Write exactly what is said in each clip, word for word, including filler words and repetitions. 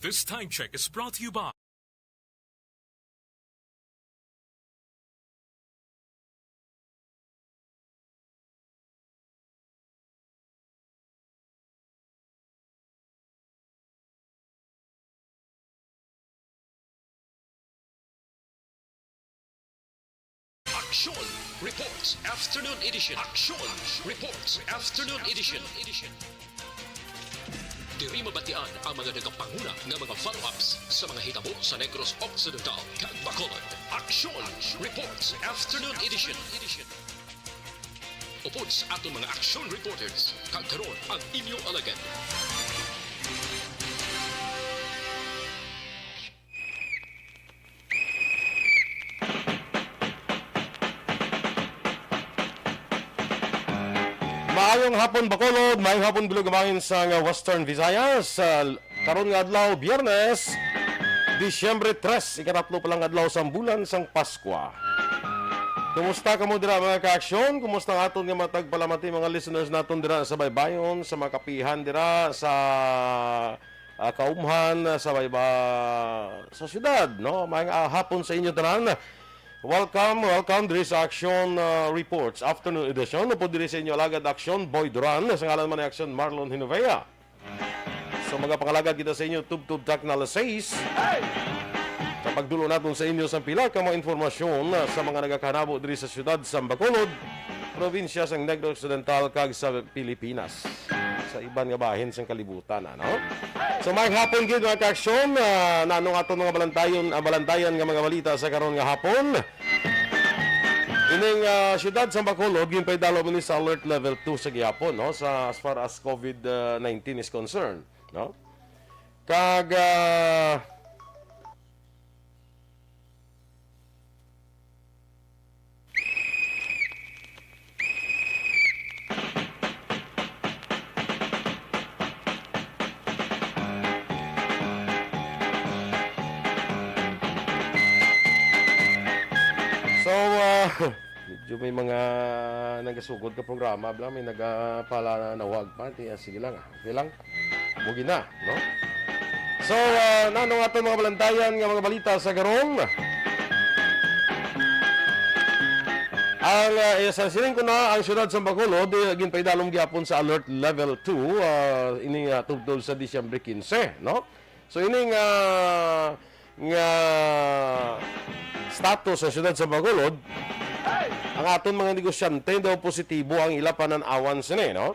This time check is brought to you by Aksyon Reports Afternoon Edition. Aksyon Reports Afternoon Edition. Diri mabatian ang mga nagapanguna nga mga follow-ups sa mga hitabo sa Negros Occidental kag Bacolod. Aksyon Reports Afternoon Edition. Upod sa aton mga action reporters, kag karon ang inyo alagad. Maayong hapon, Bacolod. Maayong hapon, Bilog Amangin sang Western Visayas. Sa karon nga adlaw, Biyernes, Disyembre tres, ikatatlo pa lang adlaw sang bulan sang Paskwa. Kumusta kamo dira, mga kaaksyon? Kumusta ang aton nga matag palamati, mga listeners naton dira sa baybayon, sa mga kapihan dira sa, ah, kaumhan, sa bayba-, sa syudad, no? Maayong, ah, hapon sa inyo tanan. Welcome, welcome diri sa Action, ah, Reports Afternoon Edition. Upod diri sa inyo alagad Action Boy Duran, sa ngalan man ni Action Marlon Hinovea. So, magapangalagad kita sa inyo, tubtob takna alas sais. Kapag dulo naton sa inyo sa pila ka mga informasyon, ah, sa mga nagakahanabo diri sa siyudad sa Bacolod, probinsya sang Negros Occidental, kag sa Pilipinas, sa iban nga bahin sang kalibutan, ano? So, maayong hapon gid, mga kaaksyon. Ah, nanong aton mga balantayon, ah, balantayan nga mga balita sa karon nga hapon? Ining, ah, siyudad sa Bacolod, ginpaidalom ini sa alert level two sa gihapon, no? Sa, as far as COVID nineteen is concerned, no? Kag, ah, So, ah, medyo may mga nagasugod ka programa, bla, may nagapalanawag pa. Ti, ah, sige lang, ah. Okay lang. Bugi na, no? So, ah, nanong aton mga balantayan nga mga balita sa karong? Ang, ah, eh, sa siling ko na, ang siyudad sa Bacolod, eh, ginpaidalom gyapon sa alert level two, ah, ini nga tubtob sa Disyembre quince, no? So, ini nga, nga status sa siyudad sa Bacolod, ang aton mga negosyante daw positibo ang ila panan-awan sini, no?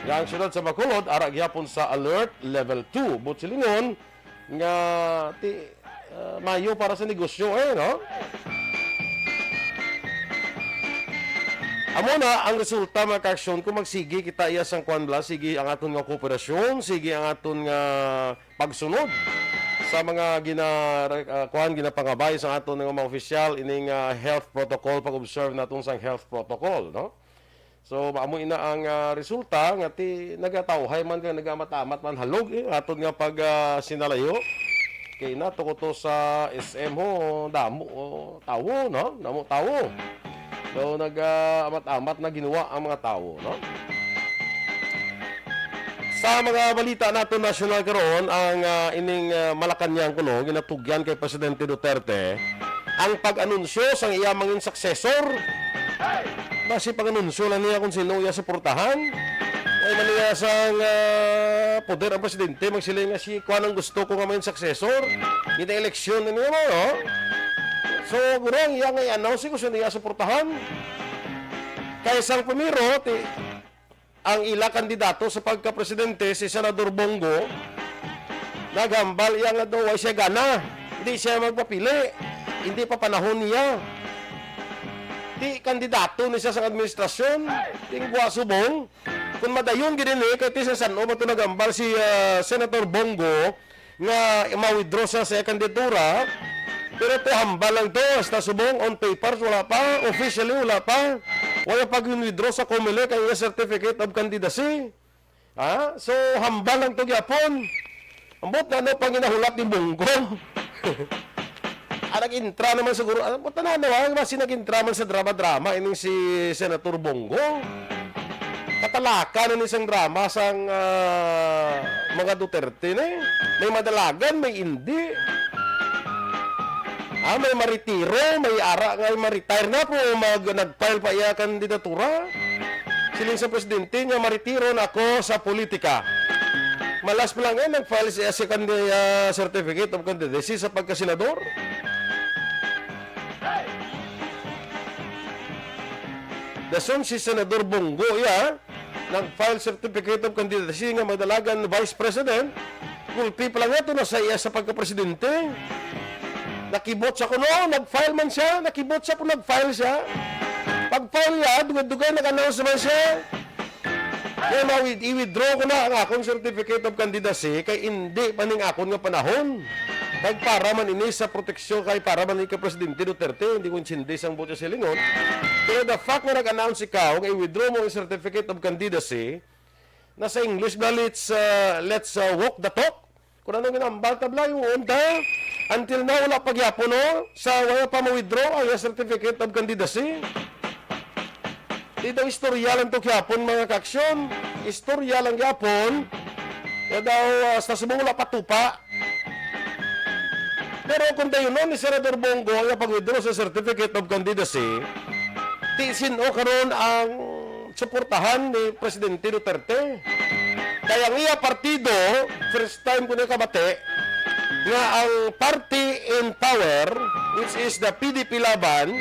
Nga ang siyudad sa Bacolod, ara gyapon sa alert level two. But silingon, nga ti-, ah, maayo para sa negosyo, eh, no? Amo na ang resulta, mga kaaksyon, kung magsige kita iya sang kuan, bla, sige ang aton nga kooperasyon, sige ang aton nga pagsunod sa mga gina-, ah, kuan, ginapangabay sa aton nga mga opisyal, ining, ah, health protocol, pag-observe naton sang health protocol, no? So, amo ina ang, ah, resulta nga ti nagatawhay man kag nagaamat-amat man halog, eh, aton nga pag, ah, sinalayo. Kay ina, tuko to sa S M ho, damo, oh, tawo, no? Damo tawo. So, nag, ah, amat-amat na ginuwa ang mga tawo, no? Sa mga balita nato nasyonal karon, ang, ah, ining, ah, Malacañang kuno ginatugyan kay Presidente Duterte ang pag-anunsyo sang iya mangin successor. Basi pag-anunsyo lang niya kung sino iya suportahan. Ay man niya sang, ah, poder ang presidente, magsiling nga si kuan ang gusto ko nga mangin successor. Gina-eleksyon na niya mo, no? So, guro ang iya nga i-announce kung sino iya suportahan. Kay sang primero, ti, ang ila kandidato sa pagkapresidente, si Senador Bong Go, naghambal iya nga daw way siya gana, hindi siya magpapili, hindi pa panahon niya. Di kandidato ni siya sa administrasyon, tingwa subong. Kung madayon gid ini, kay ti sa san-o man to naghambal si, ah, Senator Bong Go, nga ma-withdraw siya sa iya kandidatura, pero ti hambal lang to, hasta subong on papers, wala pa, officially, wala pa. Wala pa gin-withdraw sa Comelec ang iya certificate of candidacy. Ha? So, hambal lang to gyapon. Ambot na, ano pang ginahulat ni Bong Go? Ah, nag-intra naman siguro. Ah, ambot na, ano, ah, basi nag-intra man sa drama-drama ining si Senator Bong Go. Katalaka na ni sang drama sang, ah, mga Duterte ni. May madalagan, may indi. Ah, may maritiro, may ara nga ma-retire na pero mag, nag-file pa iya kandidatura. Siling sa presidente niya, "Maritiro na ako sa politika." Malas pa lang yan, nag-file siya sa kandi-, ah, certificate of candidacy sa pagkasenador. Dason si Senador Bong Go, iya, nag-file certificate of candidacy nga madalagan vice president. Gulpi pa lang ito na sa iya sa pagka-presidente. Nakibot siya kuno, nag-file man siya, nakibot siya kung nag-file siya. Pag-file niya, dugay-dugay nag-announce naman siya. Kaya ma-, i-withdraw ko na ang akong certificate of candidacy kay hindi pa ning akon nga panahon. Kay para man ini sa proteksyon, kay para man ni ka Presidente Duterte, hindi ko intindi sang buot silingon. Pero the fact nga nag-announce ikaw nga i-withdraw mo ang certificate of candidacy, na sa English na let's, uh, let's, uh, walk the talk. Kung anong ginambal, tabla, yung unta. Until now, wala pa gyapon, no? Sa wala pa ma-withdraw ang certificate of candidacy. Di daw istorya lang to gyapon, mga kaaksyon. Istorya lang gyapon. Kaya daw, ah, sa subong wala pa tupa. Pero kung dayon ni Senador Bong Go ang pag-withdraw sa certificate of candidacy, ti sino karon ang suportahan ni Presidente Duterte? Kaya ang iya partido, first time ko na kabati, nga ang party in power, which is the P D P Laban,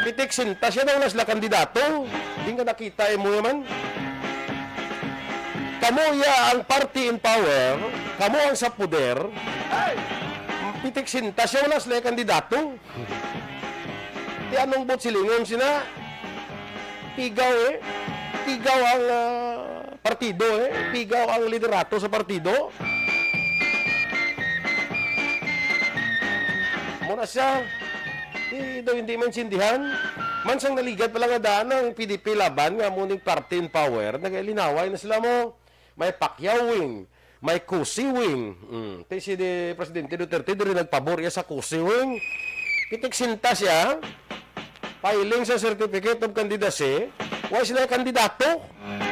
pitik sinta siya daw na sila kandidato. Di nga nakita mo naman. Kamo iya ang party in power, kamo ang sa poder. Pitik sinta siya, wala sila kandidato. Ti anong buot silingon sina? Pigaw eh. Pigaw ang, ah, partido eh. Pigaw ang liderato sa partido. Muna siya, di daw hindi maintindihan. Man sang naligat pala nga daan ang P D P Laban nga mo ning party in power, nagalinaway na sila mo. May Pacquiao wing, may Cusi wing. Mm. Ti si di Presidente Duterte diri nagpabor iya sa Cusi wing. Pitik sinta siya, filing sa certificate of candidacy, wa sila kandidato.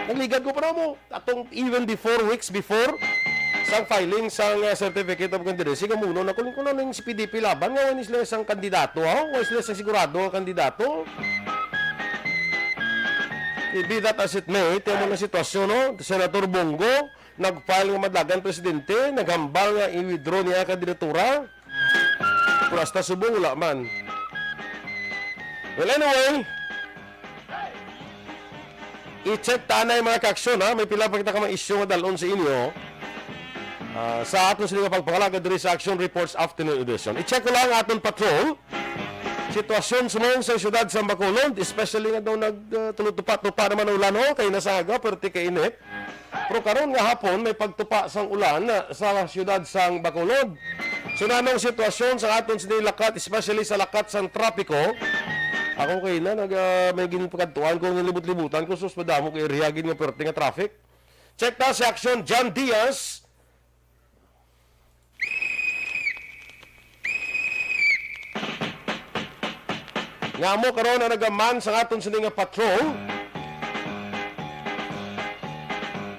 Nagligad ko pa na mo. Atong even before, weeks before, sang filing sang, uh, certificate of candidacy, kamuno na kuling kuno ning si P D P Laban nga wala sila sang kandidato, ha? Wala sila sang sigurado nga kandidato. Be that as it may, tiyan mo na sitwasyon, no? Senator Bong Go, nag-file nga madalagan presidente, naghambal nga i-withdraw niya ang kandidatura. Pero hasta subong, wala man. Well, anyway, i-check ta na yung mga kaaksyon, ha? May pila pa kita ka mga isyu nga dalon sa inyo. Ah, sa aton sini nga pagpangalagad diri sa Action Reports Afternoon Edition. I-check ko lang ang aton patrol. Sitwasyon sumong sa siyudad sa Bacolod, especially nga daw nag, ah, tulo-tupa-tupa naman ang ulan, oh, kay nasa aga, pero ti kainit. Pero karon nga hapon, may pagtupa sang ulan, ah, sa siyudad sang Bacolod. So, nanong sitwasyon sa aton sini lakat, especially sa lakat sang trapiko? Ako kay na, nag, ah, may ginpagkadtuan ko, nilibot-libutan ko, sus, madamo kay area gid nga perti nga traffic. Check ta si Action John Diaz. Nga amo karon ang nagaman sang aton sini nga patrol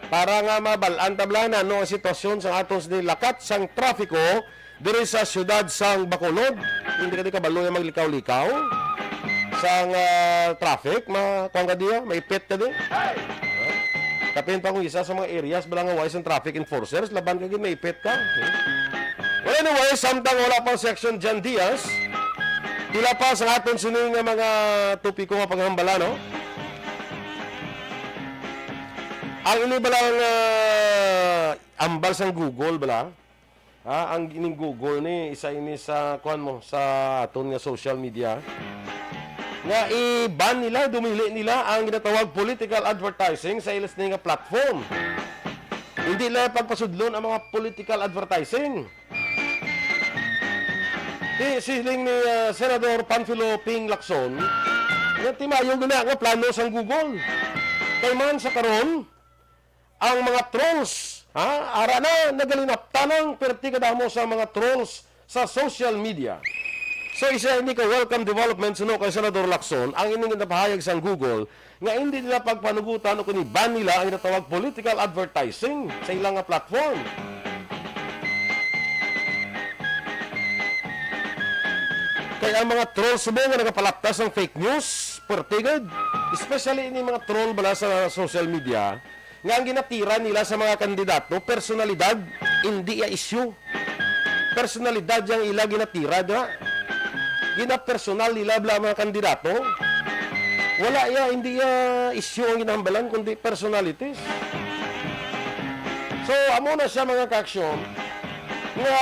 para nga mabal-an tabla na ano ang sitwasyon sang aton sini lakat sang trafiko diri sa siyudad sang Bacolod. Hindi ka di kabalo nga maglikaw-likaw sang, ah, traffic, ma-, kuwan ka diya, maipit ka di. Kapin pa kung isa sa mga areas bala nga wala sang traffic enforcers, laban ka gid maipit ka. Well, anyway, samtang wala pa si Action John Diaz, pila pa sa aton sini nga mga topiko nga panghambala, no? Ang ini bala nga ambal sang Google bala, ha, ang ining Google ni isa ini sa, kuwan mo, sa aton nga social media nga i-ban nila, dumili nila ang ginatawag political advertising sa ilas ni nga platform. Hindi lang pagpasudlon ang mga political advertising. Di siling ni, ah, Senador Panfilo Ping Lacson nga timayo gina nga plano sang Google. Kay man sa karon, ang mga trolls, ha? Ara na, nagalinaptan ang perti kadamo sa mga trolls sa social media. So, isa ini ka welcome development suno kay Senador Lacson ang ining ginapahayag sang Google nga indi nila pagpanugutan o kini ban nila ang ginatawag political advertising sa ilang nga platform. Kay ang mga trolls mo nga nagapalaptas ng fake news, pertigod, especially ini mga troll bala sa social media, nga ang ginatira nila sa mga kandidato, personalidad, indi ya isyu. Personalidad yang ila ginatira, da. Ginapersonal nila bala mga kandidato. Wala ya, indi ya isyu ang ginahambalan, kundi personalities. So, amo na siya, mga ka-aksyon, nga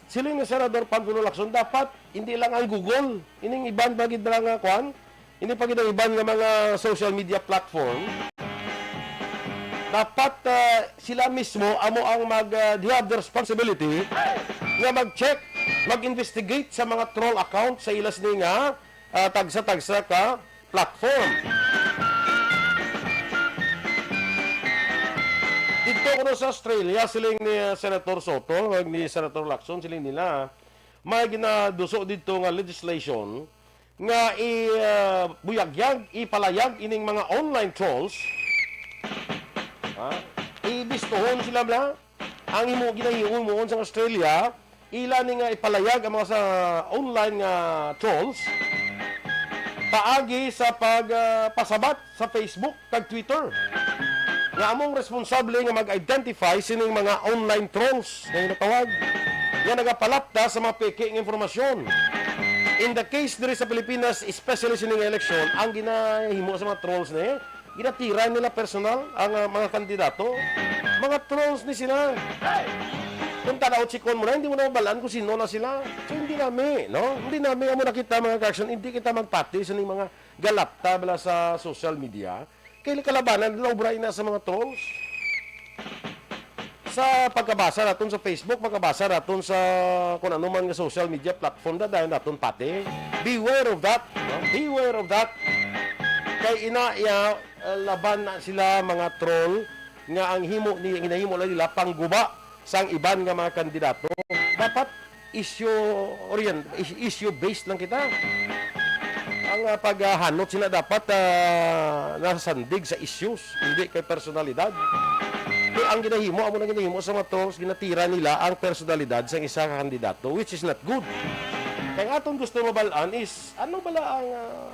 siling ni Senador Panfilo Lacson, dapat hindi lang ang Google, ining iban pa gid nga kwan, hindi pa gid ang iban nga mga social media platform. Dapat, ah, sila mismo amo ang mag, ah, they have the responsibility nga mag-check, mag-investigate sa mga troll account sa ila sini nga, ah, tagsa-tagsa ka platform. Dito kuno sa Australia, siling ni, ah, Senator Soto, kag ni Senator Lacson, siling nila, may ginaduso dito nga legislation nga i, ah, buyagyag, ipalayag ining mga online trolls. Ha? Ibistuhon sila bala. Ang imo ginahimuon sa Australia, ila ni nga ipalayag ang mga sa online nga trolls paagi sa pag, ah, pasabat sa Facebook kag Twitter nga among responsable nga mag-identify sining mga online trolls nga ginatawag nga nagapalapta sa mga peke nga impormasyon. In the case diri sa Pilipinas, especially sining eleksyon, ang ginahimo sa mga trolls ni, ginatira nila personal ang, ah, mga kandidato. Mga trolls ni sila. Kung tanaw chikon mo na, hindi mo na mabalaan kung sino na sila. So, hindi nami, no? Hindi nami, amo na kita, mga ka-aksyon, hindi kita magpati sa ning mga galapta bala sa social media. Kay kalabanan nila, obra ina sa mga trolls. Sa pagkabasa naton sa Facebook, pagkabasa naton sa kung ano man nga social media platform, dadayon naton pati. Beware of that, no? Beware of that. Kay ina, iya, eh, laban na sila, mga troll, nga ang himo ni, ginahimo lang nila pangguba sang iban nga mga kandidato. Dapat issue orient-, is-, issue-based lang kita. Ang, ah, paghahanot sila dapat, ah, nasandig sa issues, hindi kay personalidad. Kay ang ginahimo, amo na ginahimo sa mga trolls, ginatira nila ang personalidad sang isa ka kandidato, which is not good. Kay ang aton gusto mabal-an is, ano bala ang, ah,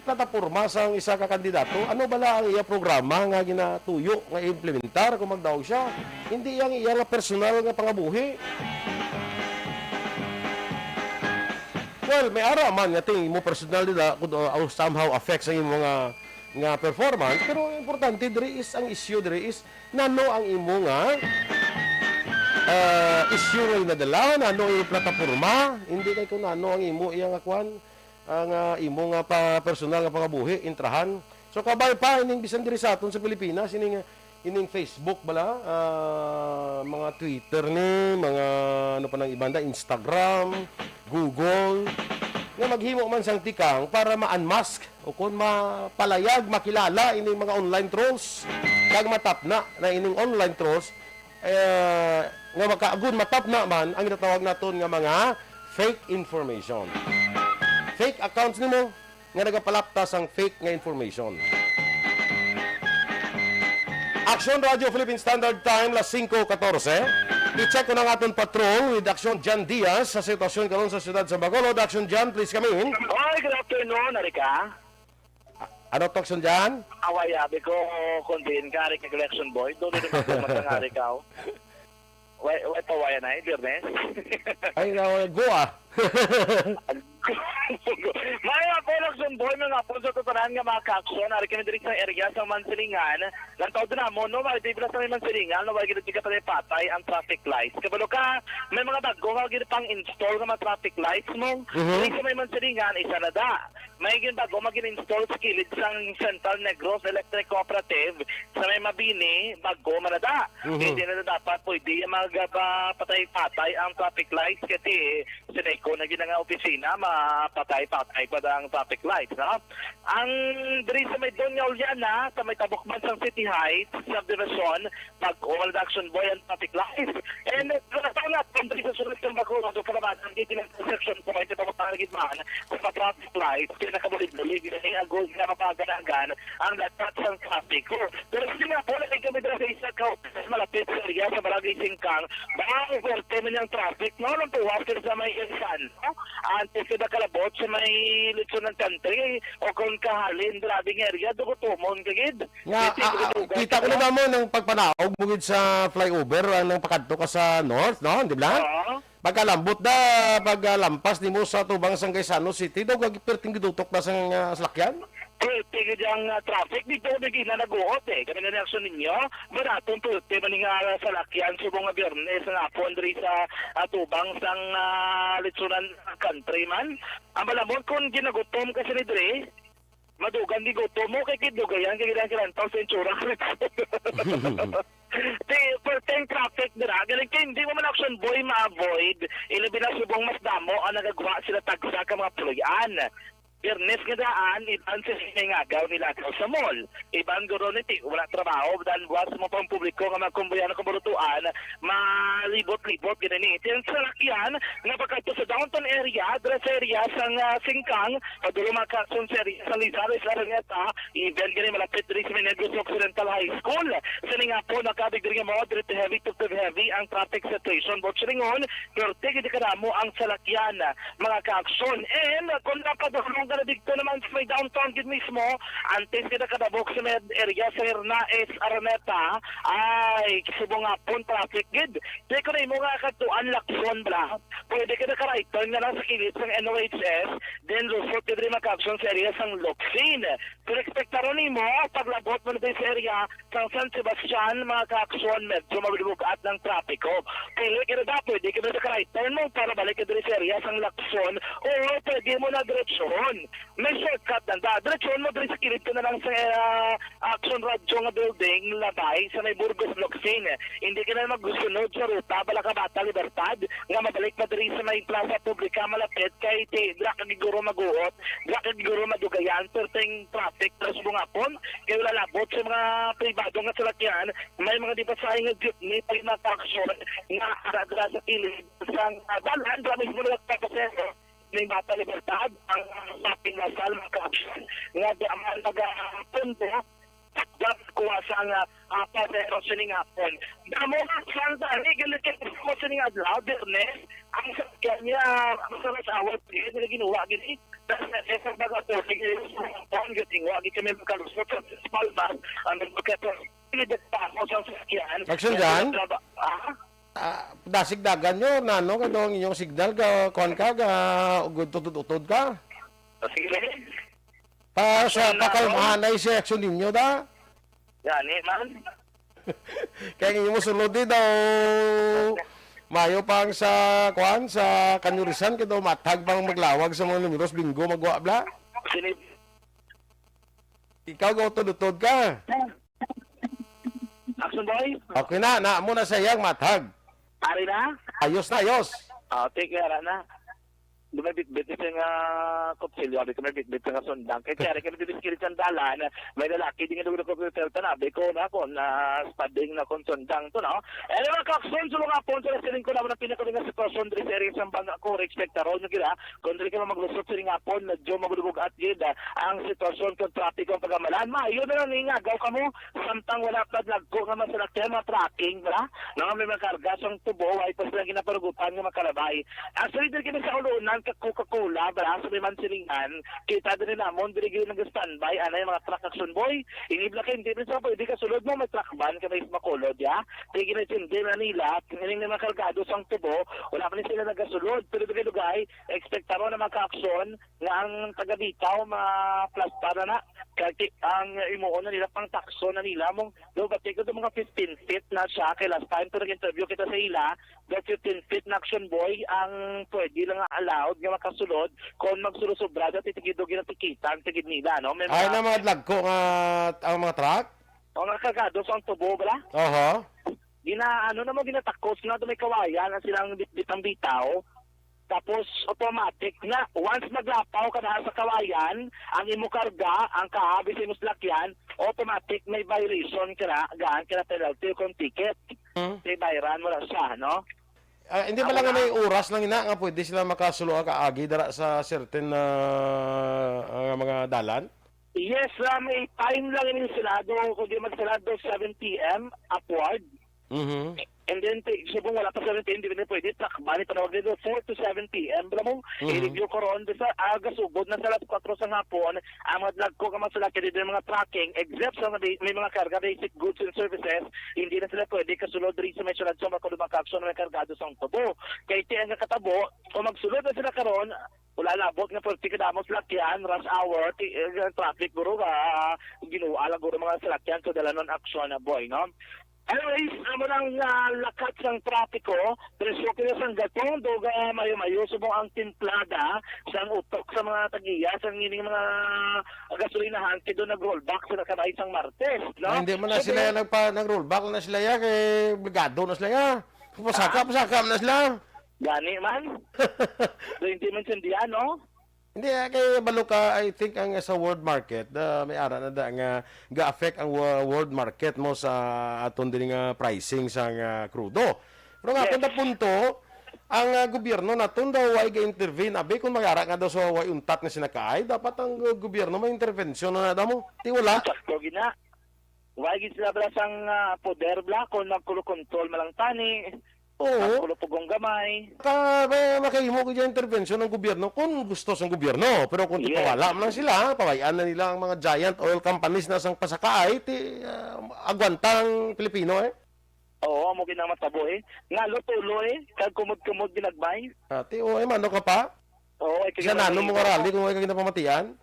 plataporma sang isa ka kandidato? Ano bala ang iya programa nga ginatuyo, nga implementar kung magdaog siya? Hindi ang iya nga personal nga pangabuhi. Well, may ara man nga ting imo personal nila kung, uh, somehow affects ang imo nga, nga performance, pero ang importante diri is, ang issue diri is nano ang imo nga, uh, issue nga nadala, nano ang imo plataporma, hindi kay kung nano ang imo iya nga kwan, ang, ah, imo nga pa personal nga pangabuhi, intrahan. So, kabay pa ining bisan diri sa aton sa Pilipinas, ining, ining Facebook bala, ah, mga Twitter ni, mga ano pa nang iba na, Instagram, Google, nga maghimo man sang tikang para ma-unmask o kon mapalayag, makilala ining mga online trolls, kag matapna na ining online trolls, eh, nga makaagod matapna man ang ginatawag naton nga mga fake information. Fake accounts nimo nga nagapalapta sang fake nga information. Aksyon Radio Philippine Standard Time, las singko katorse. I-check ko na ang aton patrol with Aksyon Jan Diaz sa sitwasyon karon sa siyudad sa Bacolod. Aksyon Jan, please come in. Oy, good afternoon, Arika. A-, ano to, Aksyon Jan? Away, abi ko, kung diin ka, Arika, election boy. Doon dito magpumatang, Arika, oh. Wait, wait, pa, wala na, eh, Biyernes. Ay, na, go, ah. May nga po, Aksyon boy, mga po sa tutanan nga mga ka-aksyon. Ari kami diri sa area sa Mansilingan. Lantaw din mo, no? May bibla sa may Mansilingan, no? Wala gid patay-patay ang traffic lights. Kabalo ka, may mga bago nga gid pang install nga mga traffic lights mo. Mhm. Diri sa may Mansilingan, isa na da. May gid bago mag-install sa kilid sang Central Negros Electric Cooperative sa may Mabini, bago man na da. Mhm. Hindi na dapat pwede magpatay-patay ang traffic lights kasi sa Neco na gid nga opisina, ah, patay-patay pa ang traffic lights, no? Ang diri sa may Doña Juliana, sa may tabok man sang City Heights subdivision, bag-o man, Action Boy, ang traffic lights. And, uh, sa nga, kung diri sa sulod sang Bacolod, o Calabatan, dito ng intersection point, ito ang gitmaan sa mga traffic lights, kaya nakabulig-bulig, kaya ang gold na mapaganagan ang lahat sang traffic. Pero sige nga po, nakikita kami dito sa isa ka malapit sa area sa Barangay Singkang, bang fuerte man yung traffic, no? Nung tuwas ka sa may Ilsan, no? Antes ka nakalabot sa may Lechon ng Country o kung kahalin, driving area, dugutumon ka gid. Nga, Hindi ah, ah, dugutugan kita ka ko na na. Ba mo nang pagpanaog mo gid sa flyover, ang nang pakadto ka sa north, no? Di ba? Oo. Pagkalambot da, pagkalampas nimo sa tubang sang Gaisano City, daw gagi perting gidutok na sang, ah, salakyan? Perting gid ang, ah, traffic dito, may gina naguot eh. Kami na reaksyon ninyo, maratong perting man nga salakyan subong nga Biyernes nga hapon diri sa, ah, tubang sang, ah, Litsunan Country man. Ang malamon kung ginagutom ka sila diri, madugang gigutom mo, kay kidugayan, kay gilang kilantaw sa insurance. Ti, perting traffic dira. Galing kay hindi mo man, Action Boy, ma-avoid. Ilabi na subong mas damo ang nagagwa sila tagsa ka mga puloy-an. Biyernes nga daan, iban sa may ngagaw nila sa mall. Iban guro ni ti, wala trabaho, dan buwas sa mga pampubliko nga mga kumbayan o kaburutuan, malibot-libot gid ni. Ti ang salakyan nga pagkadto sa downtown area, dira sa area sang, ah, Singkang, padulong mga kaakson sa area sa Lizares, Araneta, even gani malapit diri sa may Negros Occidental High School. Sa ning hapon, nakabig diri nga moderate to heavy to heavy ang traffic situation. Buot silingon, perti gid kadamo ang salakyan, mga kaakson. And, uh, kung napadulong ka na dito naman sa may downtown gid mismo, antes ka nakadabok sa may area sa Hernaez, Araneta, ay, subong hapon traffic gid. Di ko na imo nga kadtuan Lacson, bala. Pwede ka naka-right turn nga lang sa kilid sang N O H S, then lusot ka diri, mga kaakson, sa area sang Locsin. Pero ekspektaron nimo, paglabot mo na diri sa area sang San Sebastian, mga kaakson, medyo mabubugat ng trapiko. Pili ka na da, pwede ka na naka-right turn mo para balik ka diri sa area sang Lacson, o pwede mo na diretsohon. May shortcut lang da. Diretsohon mo diri sa kilid ka na lang sa, ah, Action Radio nga building, labay sa may Burgos Locsin. Hindi ka na magsunod sa ruta, bala ka Bata Libertad, nga mabalik pa diri sa may Plaza Publica, malapit kay ti-, dira ka giguro maguot, dira ka giguro madugayan, perting traffic, pero subong hapon, kay wala labot sa mga pribado nga salakyan, may mga di pasahe nga jeepney, pa yung mga action nga ara dira sa kilid, sa, ah, dalan, dira mismo nagpapasero, may Bata Libertad, ang shopping Lasal, mga ka-action, nga di man nagapundo, dapat kuha sa nga, ah, pasero sining hapon. Damo nga sang dali, galit ka mo sining adlaw, Biyernes, ang sakyan niya, ang sa asawa, hindi nila ginuha, gini. Tapos na sa mga tubig, ang gating, wa, di kami makalusot sa Palmas, ang nagpagkataon, hindi pa ako sa sakyan. Action dyan? Ah? Ah, dasig dagan nyo, nano, kay daw ang inyong signal, ga, kuwan ka, ga, ugod, utod-utod ka. Ah, sige, sige. Pa, sa, Ano, pakalmahan na yung section ninyo, da? Gani, man. Kaya ang inyong sulod, eh, daw, mayo pang sa, kuwan, sa Kanyurisan, kaya daw matag pang maglawag sa mga numeros, bingo, magwa, bla? Sini- Ikaw, ga, utod-utod ka. Action boy? Okay na, na mo na sa iyang mathag. Ari na? Ayos na, ayos. Ah, take care, ana. Di may bitbit siya nga kutsilyo, abi ko may bitbit nga sundang. Kay kaya kami dito sa kilid sang dalan, may lalaki, di nga dugo ko pero tanabi ko na ako, na spading na kung sundang to, no? Anyway, mga kakson, sulong hapon, sa siling ko na, wala pinakuli nga sitwasyon, diri sa area sang Banga ko, ekspektaron nyo gila, kung diri ka maglusot siling hapon, medyo magulubog at gid, ah, ang sitwasyon kung trapiko ang pagamalan. Maayo na lang, ingagaw kamo, samtang wala pa nagko nga masalakyan, mga trucking, bala? No, may mga karga sang tubo, ay pa sila ginaparugutan nga makalabay. Actually, diri kami sa Ulunan, ka Coca-Cola, bala, sa may Mansilingan, kita din namon, diri gid nag-standby, anay mga truck action boy. Inibla kay hindi rin sa pwede kasulod mo, may truck ban ka may makulod, ya. Sige na, hindi na nila, ining mga kargado sang tubo, wala pa ni sila nagasulod, pero dugay-dugay, ekspektaron na mga kaaksyon nga ang taga-Bitaw, maplastar na na. Kay ang imuon na nila, pang takso na nila, mong, do, bati ko do mga fifteen feet na siya, kay last time to nag-interview kita sa ila, do fifteen feet na action boy, ang pwede lang nga allowed nga makasulod, kung magsulusubra, dati tigido ginatikitan, tigid nila, no? May Ay mga na mga dlagko nga, ang mga truck? O nga kargado sa ang tubo, bala? Oho. Gina, ano na mo, ginatakos na, do may kawayan, ang silang bit-, bitang bitaw. Tapos automatic na, once maglapaw ka na sa Kawayan, ang imo karga, ang kaabi sa imo salakyan, automatic may violation ka na, gaan ka na penalty o kung ticket. Hmm. Di bayran mo na siya, no? Ah, hindi ba Ako lang nga na. may oras lang ina nga pwede sila makasulo ka agi dara sa certain na, ah, mga dalan? Yes, ah, may time lang ini sila do, kung di magsalado seven P M upward. Mhm. And then, ti-, subong wala pa seven P M, di na pwede, takban, ipanawag nila four to seven P M. Bala mo, Mhm. i-review ko ron, basta, ah, gasugod na sa alas kuwatro sa hapon, ang mga dagko nga mga salakyan, di na mga trucking, except sa mga di-, may mga karga, basic goods and services, hindi na sila pwede kasulod diri sa may syudad sa Bacolod, mga kaaksyon, may kargado sang tubo. Kay ti ang katabo, kung magsulod na sila karon, wala labot nga pwede kadamo salakyan, rush hour, ti-, eh, traffic, guro, ah, ginuwa lang, guro, mga salakyan sa dalanon aksyon, boy, no? Anyways, amo nang, ah, lakat sang trapiko, presyo kini sang gatong, duga mayo-mayo, subong ang timplada sang utok sa mga tagiya sang ining mga gasolinahan, kay do nag-rollback sila kanay sang Martes, no? Ah, hindi man na So, sila then nagpa-, nag-rollback na sila ya, kay obligado na sila ya. Pasaka, Ah? pasaka na sila. Gani man. So, hindi man sindihan, no? Hindi, ah, kay balo ka, I think ang sa world market, ah, may ara na da nga ga-affect ang wo-, world market mo sa aton diri nga pricing sa nga krudo. Pero nga Yes. akong punto, ang, ah, gobyerno naton daw way ga-intervene. Abi, kung magara nga daw sa way untat nga sinakaay, dapat ang gu-, gobyerno may intervention na daw mo. Ti wala. Sakto gina. Way gid sila bala sang, ah, poder bala kung magkulo-kontrol man lang tani. Oo. Ang kulupugong gamay. Ka, may makahimo ko dyan intervention ng gobyerno kung gusto sang gobyerno. Pero kung Yes. ipawala man lang sila, pawayaan na nila ang mga giant oil companies na sang pasakaay, ti, ah, agwanta ang Pilipino, eh. Oo, amo gid ang matabo, eh. Nga lutulo, eh. Kag kumod-kumod ginagmay. Ah, ti, o, eh, mano ka pa? Oo, ay, Sa kaya nano mo nga rally kung wala ka ginapamatian?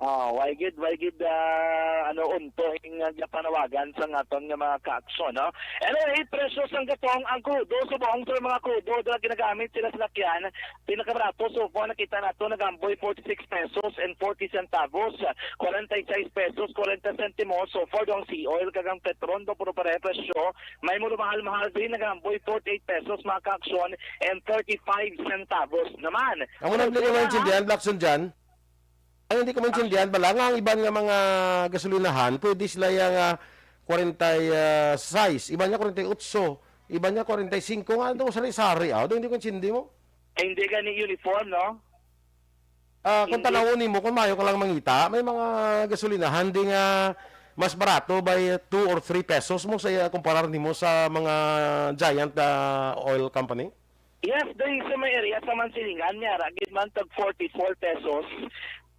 Oh, why gid, why gid, ah, ano, unto ing, ah, panawagan sa aton nga mga kaaksyon, no? Anyway, presyo sang gatong, ang krudo, subong sa mga krudo, dala ginagamit sila sa lakyan, pinakabarato, so far, nakita nato, nagahamboy forty-six pesos and forty centavos, kwarenta y seis pesos, kwarenta sentimos, so far, ang sea oil, kag ang petron, do, puro pare presyo, may muro mahal-mahal din, nagahamboy forty-eight pesos, mga kaaksyon, and thirty-five centavos naman. Ang unang Pero, bili ko ah, maintindihan, Blackson, dyan, Ang hindi ko maintindihan bala nga ang iban nga mga gasolinahan, pwede sila yang, ah, kwarenta y sais, iban nga kwarenta y otso, iban nga kwarenta y singko, nga daw sari-sari, ah. Daw hindi ko intindi mo. Ay, hindi gani uniform, no? Ah, kung Hindi. tanawon nimo, kung mayo ka lang mangita, may mga gasolinahan di nga mas barato by two or three pesos mo sa, kumparar nimo sa mga giant, ah, oil company. Yes, diri sa may area sa Mansilingan, may ara gid man tag forty-four pesos,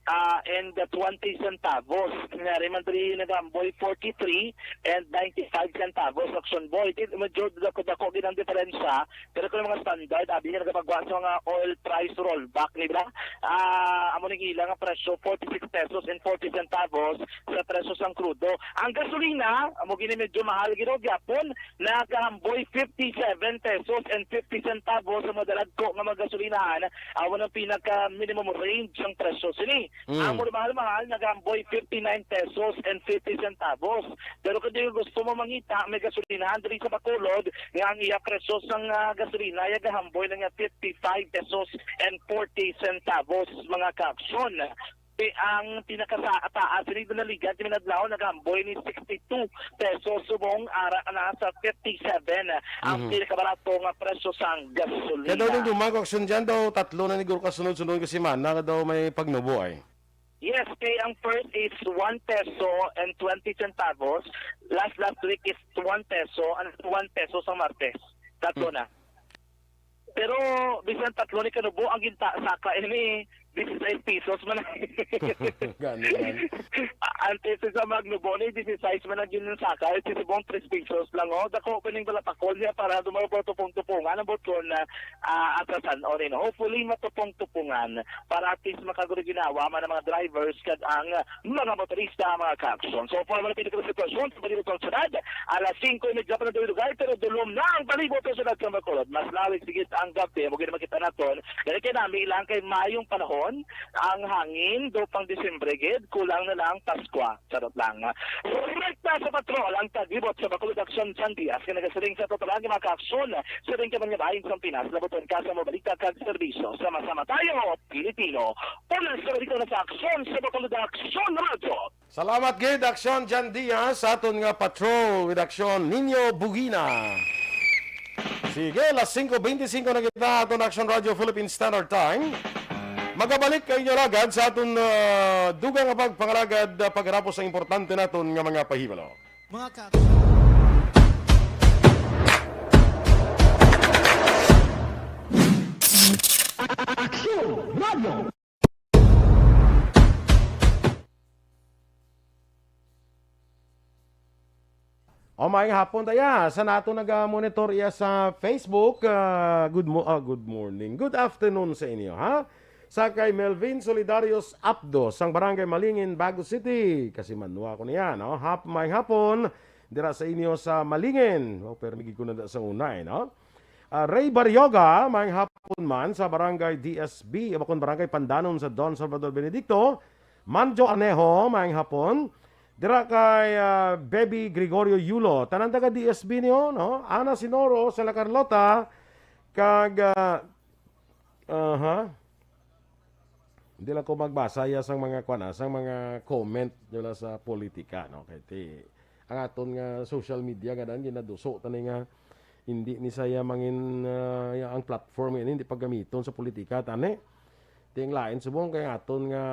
ah, and twenty centavos. May ara man diri nagahamboy forty-three and ninety-five centavos, Action Boy. Di, medyo dako-dako gid ang diferensya, pero kung mga standard, abi nga nagapagawa sa mga oil price rollback, di ba? Ah, amo ning ilang ang presyo, forty-six pesos and forty centavos sa presyo sang krudo. Ang gasolina, amo gini medyo mahal gid gyapon, nagahamboy fifty-seven pesos and fifty centavos sa mga dalagko nga mga gasolinahan. Amo ang pinaka minimum range sang presyo sini. Mm. Ang mura mahal-mahal, nagahamboy fifty-nine pesos and fifty centavos. Pero kung di gusto mo mangita, may gasolinahan diri sa Bacolod nga ang iya presyo sang, ah, gasolina ay gahamboy lang nga fifty-five pesos and forty centavos, mga kaaksyon. Ti-, ang pinakasa-, taas ini naligan ti minadlaw, nagahamboy ni sixty-two pesos, subong ara na sa fifty-seven ang Mhm. pinakabarato nga presyo sang gasolina. Kaya daw yung dumago, aksyon dyan daw, tatlo na ni Gurka sunod-sunod nga semana nga daw may pagnubo ay. Yes, kay ang first is one peso and twenty centavos. Last, last week is one peso, and one peso sa Martes. Tatlo Hmm. na. Pero bisan tatlo ni kanubo ang ginta-, saka ini, dieciséis pesos man. Gani man. Antes sa magnubo ni dieciséis man ang ginsaka, ito subong tres pesos lang, oh. Dako pa ning balapakol niya para dumaro pa tupong-tupungan ang botron na, ah, atrasan, oh, rin. Hopefully, matupong-tupungan para at least makaguro ginawa man ang mga drivers kag ang mga motorista, mga kaaksyon. So, for mga pinaka sitwasyon sa Balibot ng Syudad, alas singko y media pa na lugar, pero dulom na ang Balibot ng Syudad sa Bacolod. Mas lawig sigit ang gabi, mo gid makita naton. Dali kay nami lang kay mayong panahon. Ang hangin, daw pang Disyembre gid, kulang na lang Paskwa. Charot lang. Rekta sa patrol ang tagibot sa Bacolod Aksyon, John Diaz, nga nagasiling sa total nga mga kaaksyon sa ringkaman nga bahin sa Pinas, labuton ka sa mga balita kag serbisyo. Sama-sama tayo, Pilipino. Una sa balita na sa aksyon sa Bacolod Aksyon Radyo. Salamat gid, Aksyon John Diaz, sa aton nga patrol with Aksyon Nino Bugina. Sige, las singko beintisinko na kita, aton Aksyon Radyo Philippine Standard Time. Magabalik kayo nyo lagad sa aton, ah, dugang nga pagpangalagad, ah, pagkatapos sa importante naton nga mga pahibalo. Mga ka- Aksyon Radio. O, maayong hapon, daya. Sa nato naga-monitor iya sa Facebook, ah, good mo-, ah, good morning, good afternoon sa inyo, ha? Sa kay Melvin Solidarios Apdo, sang Barangay Malingin, Bago City. Kasi Manua ko niya, no? Hap-, maayong hapon, dira sa inyo sa Malingin. Oh, pero migig ko na da sa una, eh, no? Ah, Ray Barrioga, maayong hapon man sa Barangay D S B, o bakon Barangay Pandanon sa Don Salvador Benedicto. Manjo Aneho, maayong hapon. Dira kay, ah, Baby Gregorio Yulo. Tanan taga D S B niyo, no? Ana Sinoro, Sela Carlota, kag, ah, aha. Hindi lang ko magbasa ya sang mga, kwan, ah, sang mga comment nila sa politika, no? Kay ti, ang aton nga social media nga daan, ginaduso tani nga hindi ni saya mangin, ah, ya, ang platform nga ini hindi paggamiton sa politika, tani. Ti ang lain subong kay aton nga,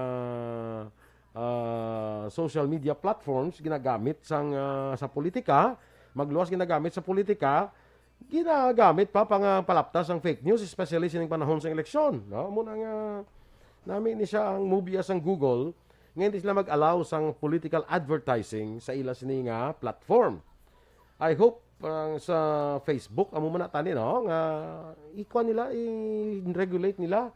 ah, social media platforms ginagamit sang, ah, sa politika, magluwas ginagamit sa politika, ginagamit pa pang, ah, palaptas ang fake news, especially sining panahon sa eleksyon, no? Muna nga nami ni siya ang movie sang Google, nga hindi sila mag-allow sang political advertising sa ila sini nga platform. I hope ang sa Facebook, amo man na tani, no, nga ikuan nila, i-regulate nila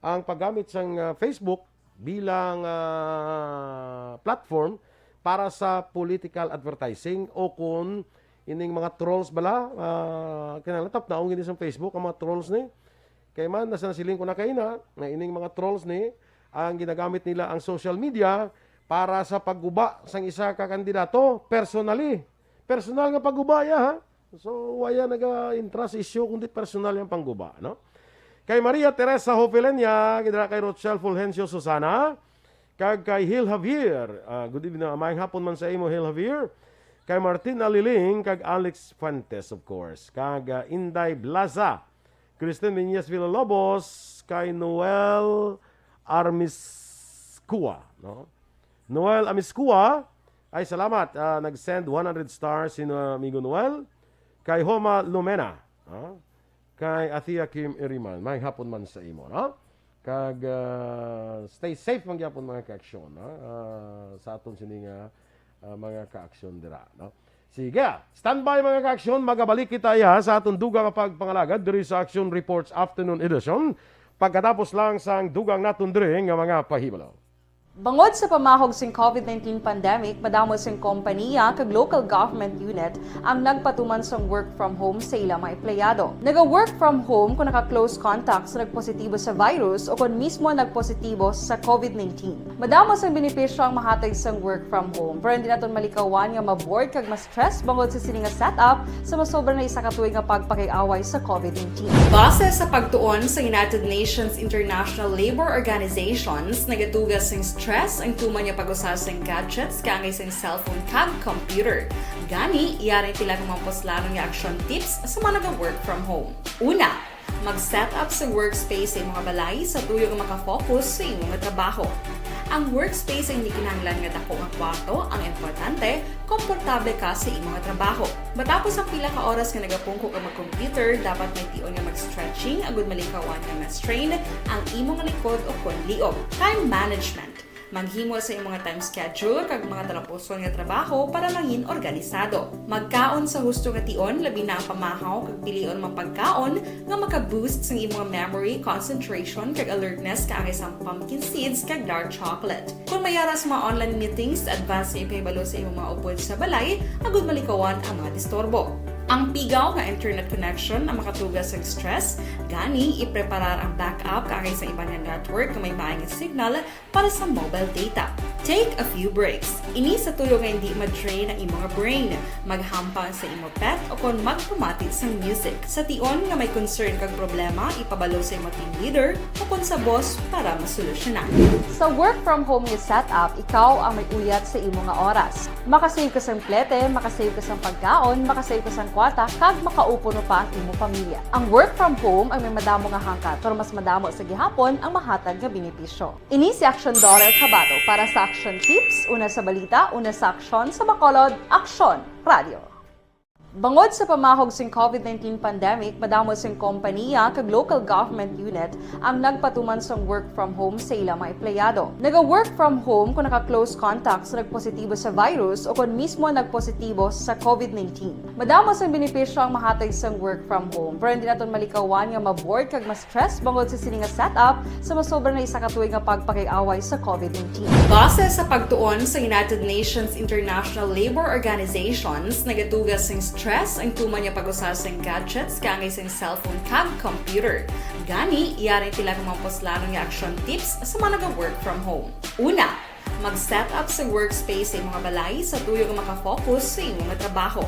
ang paggamit sang, ah, Facebook bilang, ah, platform para sa political advertising o kung ining mga trolls bala, ah, kinahanglan tapnaon gid sang Facebook ang mga trolls ni. Kay man, nasa nasiling ko na kaina, nga ining mga trolls ni, ang ginagamit nila ang social media para sa pagguba sang isa ka kandidato personally. Personal nga pagguba ya, ha? So, waya naga-intra sa isyu, kundi personal yang pangguba, no? Kay Maria Teresa Hofelenia, dira kay Rochelle Fulgencio Susana, kag kay Hil Javier. Ah, good evening, maayong hapon man sa imo, Hil Javier. Kay Martina Liling, kag Alex Fuentes, of course. Kag, ah, Inday Blaza, Kristen Viñas Villalobos, kay Noel Armiscua, no? Noel Amiscua, ay salamat, ah, nag-send one hundred stars si, ah, Amigo Noel. Kay Homa Lumena, ah, kay Athea Kim Iriman, maayong hapon man sa imo, no? Kag, ah, stay safe man gyapon, mga kaaksyon, no? Ah, sa aton sini nga, ah, mga kaaksyon dira, no? Sige, standby, mga kaaksyon, magabalik kita iya sa aton dugang nga pagpangalagad diri sa Aksyon Reports Afternoon Edition pagkatapos lang sang dugang naton diri nga mga pahibalo. Bangod sa pamahog sing covid nineteen pandemic, madamo sing kompaniya kag local government unit ang nagpatuman sang work from home sa ila mga empleyado. Naga-work from home kung naka-close contact sa nagpositibo sa virus o kon mismo nagpositibo sa covid nineteen. Madamo sang benepisyo ang mahatag sang work from home, pero hindi naton malikawan nga ma-bored kag ma-stress bangod sa sini nga setup sa masobra na isa ka tuig nga pagpakig-away sa covid nineteen. Base sa pagtuon sa United Nations International Labour Organizations, nagatuga sing stress ang tuman nga pag-usa sing gadgets kaangay sing cellphone kag computer. Gani, yari sila kung mga puslanon nga action tips sa mga naga-work from home. Una, mag-set up sa workspace sa imong balay sa tuyo nga makafocus sa imong trabaho. Ang workspace ay hindi kinahanglan nga dako nga kwarto, ang importante, komportable ka sa imong trabaho. Matapos ang pila ka oras nga nagapungko ka mag-computer, dapat may tion nga mag-stretching agud malikawan nga ma-strain ang imong likod o kon liog. Time management. Maghimo sa imong time schedule kag mga talapuson nga trabaho para mangin organisado. Magkaon sa husto nga tion, labi na ang pamahaw kag pilion mga pagkaon nga maka-boost sa imong memory, concentration, kag alertness kaangay sang pumpkin seeds kag dark chocolate. Kung may ara sa mga online meetings, advance nga ipahibalo sa imong mga upod sa balay agud malikawan ang mga disturbo. Ang pigaw nga internet connection ang makatuga sang stress, gani ipreparar ang backup kaangay sa iban nga network nga may maayong signal para sa mobile data. Take a few breaks. Ini sa tuyo nga hindi ma-drain ang imo nga brain, maghampang sa imo pet, o kon magpamati sang music. Sa tion nga may concern kag problema, ipabalo sa imo team leader o kon sa boss para masolusyonan. Sa work from home nga setup, ikaw ang may uyat sa imo nga oras. Makasave ka sang plete, makasave ka sang pagkaon, makasave ka sang kwarta, kag makaupod pa ang imo pamilya. Ang work from home ang may madamo nga hangkat, pero mas madamo sa gihapon ang mahatag nga benepisyo. Ini si Action Daughter Kabato para sa Action Tips, una sa balita, una sa aksyon, sa Bacolod, Aksyon Radio. Bangod sa pamahog sing covid nineteen pandemic, madamo sing kompanya kag local government unit ang nagpatuman sang work from home sa ila mga empleyado. Naga-work from home kung naka-close contact sa nagpositibo sa virus o kon mismo nagpositibo sa covid nineteen. Madamo sang benepisyo ang mahatag sang work from home, pero hindi naton malikawan nga ma-bored kag ma-stress bangod sa sini nga setup sa masobra na isa ka tuig nga pagpakig-away sa covid nineteen. Base sa pagtuon sa United Nations International Labor Organizations, nagatuga sing stress ang tuman nga pag-usa sing gadgets kaangay sing cellphone kag computer. Gani, yari ang pila ka mga puslanon nga action tips sa mga naga-work from home. Una, mag-set up sa workspace sa imong balay sa tuyo nga makafocus sa imo nga trabaho.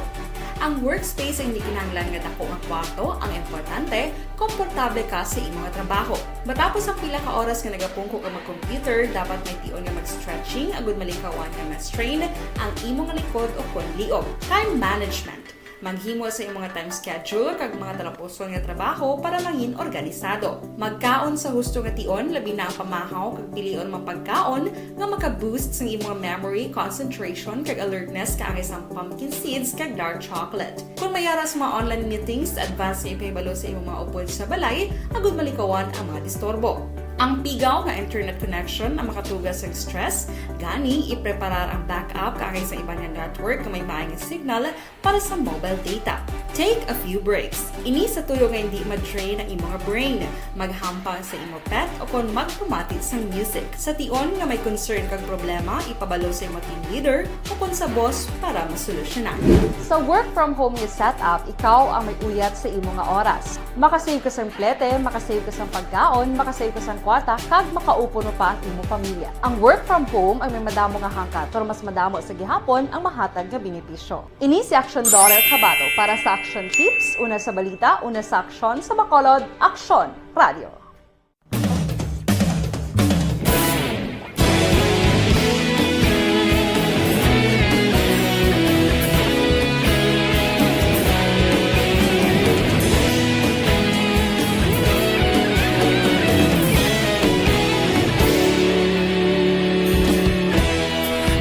Ang workspace ang hindi kinahanglan nga dako nga kwarto, ang importante, komportable ka sa imo nga trabaho. Matapos ang pila ka oras nga nagapungko ka mag-computer, dapat may tion nga mag-stretching agud malikawan nga ma-strain ang imo nga likod o kon liog. Time management. Maghimo sa imong time schedule kag mga talapuson nga trabaho para mangin organisado. Magkaon sa husto nga tion, labi na ang pamahaw kag pilion mga pagkaon nga maka-boost sang imong memory, concentration, kag alertness kaangay sang pumpkin seeds kag dark chocolate. Kung may ara sa mga online meetings, advance nga ipahibalo sa imong mga upod sa balay agud malikawan ang mga disturbo. Ang pigaw nga internet connection ang makatuga sang stress, gani ipreparar ang backup kaangay sa iban nga network nga may maayong signal para sa mobile data. Take a few breaks. Ini sa tuyo nga hindi ma-drain ang imo nga brain, maghampang sa imo pet, o kon magpamati sang music. Sa tion nga may concern kag problema, ipabalo sa imo team leader o kon sa boss para masolusyonan. Sa work from home nga setup, ikaw ang may uyat sa imo nga oras. Makasave ka sang plete, makasave ka sang pagkaon, makasave ka sang kwarta, kag makaupod pa ang imo pamilya. Ang work from home ang may madamo nga hangkat, pero mas madamo sa gihapon ang mahatag nga benepisyo. Ini si Action Daughter Kabato para sa Action Tips, una sa balita, una sa aksyon, sa Bacolod, Aksyon Radio.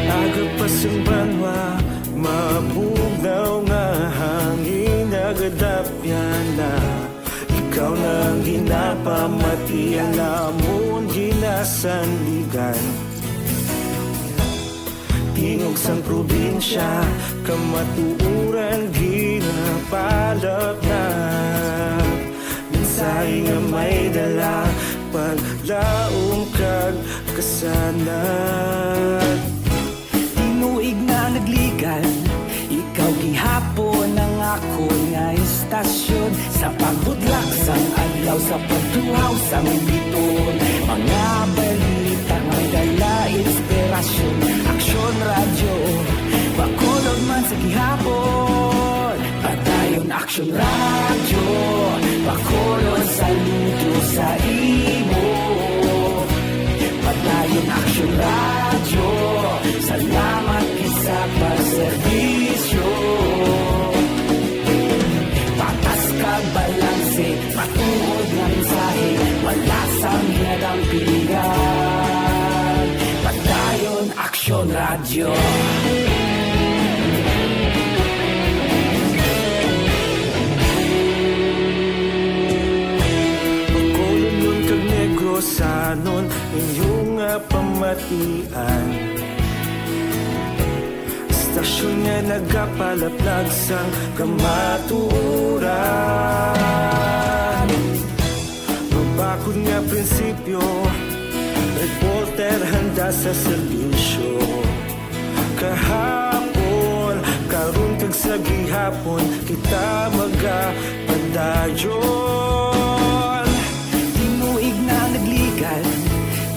Aga pa sang banwa, mabugnaw nga hangin, nagadapyan na. Ikaw na ang ginapamati, ang amon ginasandigan. Tingog sang probinsya, kamatuoran ginapalat na. Mensahe nga may dala, paglaom kag kasanag. Tinuig na nagligan, ikaw gihapon ang akon nga istasyon. Sa pagbudlak sang adlaw, sa pagtuhaw sang biton, mga balita may dala inspirasyon. Aksyon Radyo, Bacolod man sa gihapon. Padayon Aksyon Radyo, Bacolod, saludo sa imo. Padayon Aksyon Radyo, salamat gid sa pagserbisyo. Patas kag balanse, matuod nga mensahe, wala sang ginadampingan. Padayon Aksyon Radyo. Bacolodnon kag Negrosanon, inyo nga pamatian. Istasyon nga nagapalaplag sang kamatuoran. Mabakod nga prinsipyo, reporter handa sa serbisyo. Kahapon, karon, kag sa Gihapon kita magapadayon. Tinuig na nagligal,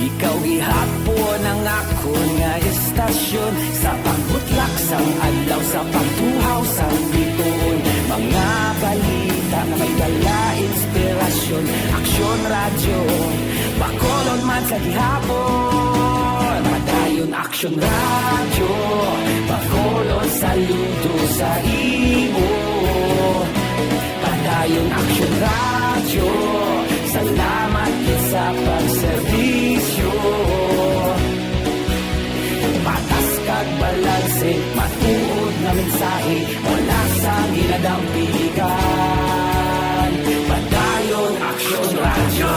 ikaw gihapon ang akon nga estasyon. Sa pagbutlak sang adlaw, sa pagtuhaw sang bituon, mga balita nga may dala inspirasyon. Aksyon Radyo, Bacolod man sa gihapon. Padayon Aksyon Radyo, Bacolod, saludo sa imo. Padayon Aksyon Radyo, salamat gid sa pagserbisyo. Patas kag balanse, matuod nga mensahe, wala sang ginadampigan. Padayon Aksyon Radyo.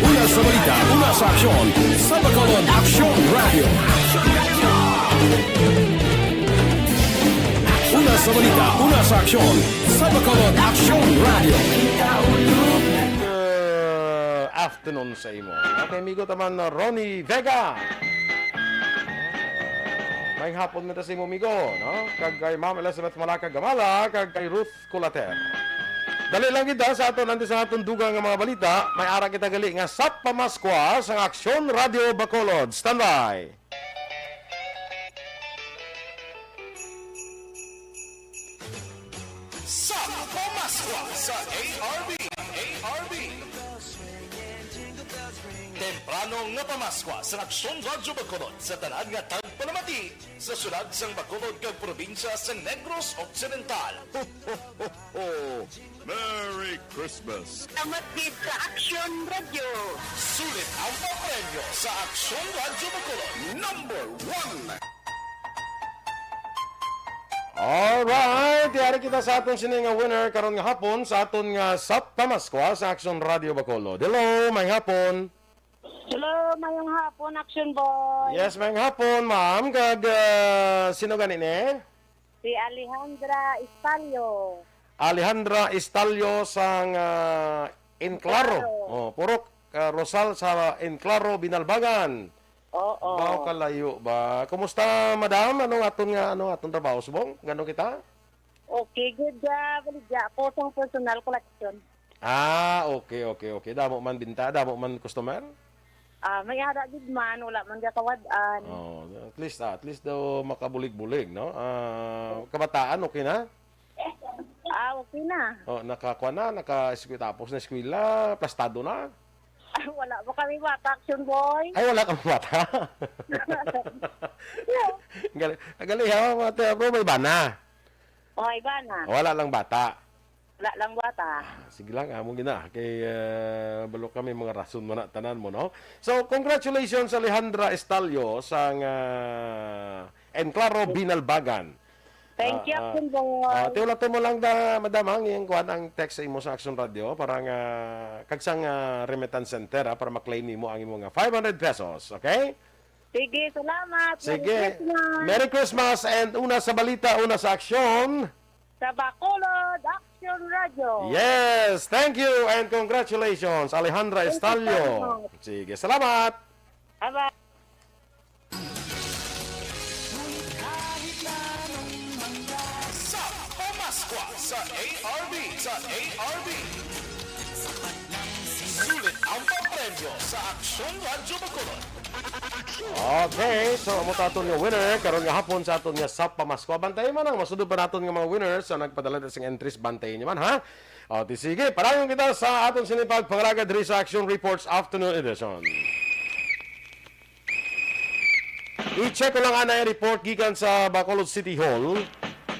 Una sa balita, una sa aksyon, sa Bacolod Aksyon Radyo. Una sa balita, una sa aksyon, sa Bacolod Aksyon Radyo. Good afternoon sa imo. Okay, amigo taman, Ronnie Vega. May hapon man ta sa imo, amigo, no? Kag kay Ma'am Elizabeth Malaka Gamala, kag kay Ruth Colater. Dali lang kita sa aton, antes sa aton dugang nga mga balita, may ara kita gali nga sa pamaskwa sang Aksyon Radyo Bacolod. Standby! Sa pamaskwa sa A R B, A R B. Temprano nga pamaskwa sa Aksyon Radyo Bacolod sa tanan nga tagpalamati sa siyudad sang Bacolod kag probinsya sang Negros Occidental. Ho, ho, ho, ho! Merry Christmas! Salamat gid sa Aksyon Radyo. Sulit ang papremyo sa Aksyon Radyo Bacolod, number one. Alright, yari kita sa aton sini nga winner karon nga hapon sa aton nga sa pamaskwa sa Aksyon Radyo Bacolod. Hello, may hapon. Hello, mayong hapon, Action Boy. Yes, mayong hapon, ma'am. Kag, ah, sino gani ni? Si Alejandra Estalio. Alejandra Estalio sang, ah, Enclaro. Enclaro. Oh, purok, ah, Rosal sa Enclaro, Binalbagan. Oo. Baw kalayo ba? Kumusta, madam? Anong aton nga, anong aton trabaho subong? Ngano kita? Okay, good, ah, baligya ako sa personal collection. Ah, okay, okay, okay. Damo man binta, damo man customer? Ah, may ara gid man, wala man gakawad-an. Oh, at least, ah, at least daw makabulig-bulig, no? Ah, kabataan, okay na? Ah, okay na. Oh, nakakuha na, naka-, tapos na eskwela, plastado na? Ay, wala pa kami bata, Action Boy. Ay, wala kami bata. Gali, gali ha, mga te, bro, may bana. Oh, may bana. Wala lang bata. Wala lang bata. Ah, sige lang, amo gina. Kay, ah, balo kami mga rason man na tanan mo, no? So, congratulations, Alejandra Estalio, sang, ah, Enclaro, Binalbagan. Thank you, ah, Action Boy. Ah, tiulaton mo lang da, madam, ang iyang kuwan ang text sa imo sa Action Radio para nga kag sang, ah, remittance center, ah, para maklaim nimo ang imo nga five hundred pesos, okay? Sige, salamat. Sige. Merry Christmas. Merry Christmas and una sa balita, una sa aksyon. Sa Bacolod Action Radio. Yes, thank you and congratulations, Alejandra Thank you so Estalio. Much. Sige, salamat. Bye-bye. Sa pamaskwa sa A R B, sa A R B. Sulit ang papremyo sa Aksyon Radyo Bacolod. Okay, so amo ta aton nga winner karon nga hapon sa aton nga sa pamaskwa. Bantayi man ang masudod pa naton nga mga winners sa nagpadala sing entries, bantayi niyo man, ha? O, di sige, padayon kita sa aton sini pagpangalagad diri sa Action Reports Afternoon Edition. I-check ko lang ana ang report gikan sa Bacolod City Hall,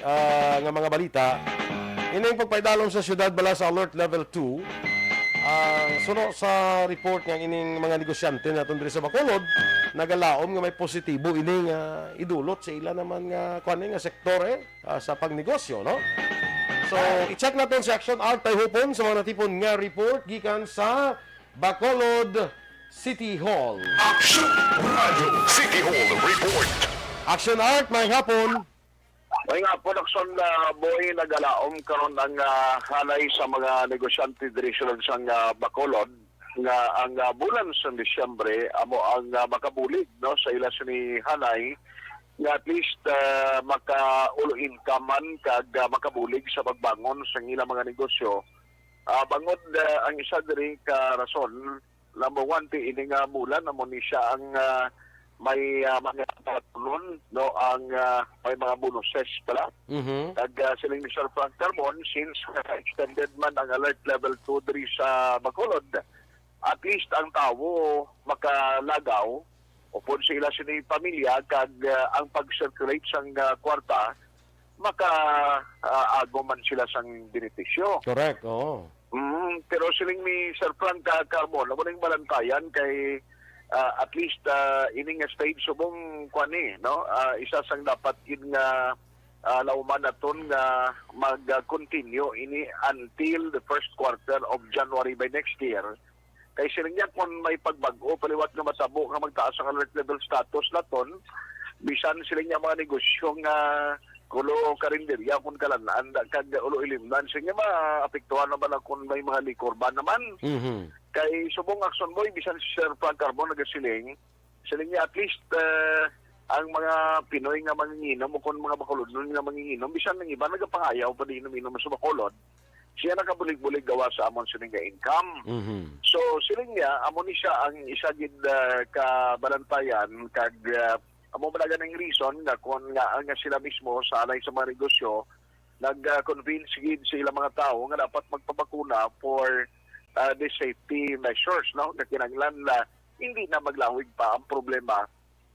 ah, nga mga balita. Ining pagpaidalom sa siyudad bala sa Alert Level two. Ang suno sa report nga ining mga negosyante naton diri sa Bacolod, nagalaom nga may positibo ini nga idulot sa ila naman nga, kuwan, eh, nga sektor, eh, ah, sa pagnegosyo, no? So, i-check naton si Action Art Tayhupon sa mga natipon nga report gikan sa Bacolod City Hall. Action Radio City Hall Report. Action Art, may hapon. May nga, production, ah, boy, nagalaom karon ang, ah, hanay sa mga negosyante diri sa, ah, Bacolod nga ang, ah, bulan sa Disyembre amo ang, ah, makabulig, no, sa ila sini hanay nga at least, ah, makaulo income man kag, ah, makabulig sa pagbangon sa ilang mga negosyo. Ah, bangod, ah, ang isa diri ka rason, number one, ti ini nga bulan, amo ni siya ang, ah, may, ah, mga tulon, no, ang, ah, may mga bonuses pala. Mhm. Kag, ah, siling ni Sir Frank Carbon, since, ah, extended man ang alert level two diri sa Bacolod, at least ang tawo makalagaw upod sa ila sini pamilya kag, ah, ang pag-circulate sang, ah, kwarta maka, ah, agom man sila sang benepisyo. Correct, oo. Mm, pero siling ni Sir Frank, ah, Carbon, amo ning balantayan kay, ah, at least, ah, ini nga stage subong kuan ni, no? Ah, isa sang dapat gid nga, ah, lauman naton nga mag-continue ini until the first quarter of January by next year. Kay siling niya, kung may pagbag-o pa liwat nga matabo nga magtaas ang alert level status naton, bisan siling niya mga negosyo nga kulo karinderya, kung kalan-an da kag ulo ilimnan, siling niya, maapektuhan naman ang kung may mga liquor ban naman. Mhm. Kay subong Action Boy, bisan si Sir Frank Carbon nagasiling, siling niya, at least, eh, ang mga Pinoy nga manginginom o kung mga Bacolodnon nga manginginom, bisan ang iba nagapangayaw pa di inom-inom sa Bacolod, siya nakabulig-bulig gawas sa amon sining nga income. Mhm. So, siling niya, amo ni siya ang isa gid, ah, ka balantayan kag, ah, amo man ang reason nga kon nga, nga sila mismo sa alay sa mga negosyo nag-convince gid sa ilang mga tawo nga dapat magpabakuna for, ah, the safety measures, no? Nga kinahanglan na hindi na maglawig pa ang problema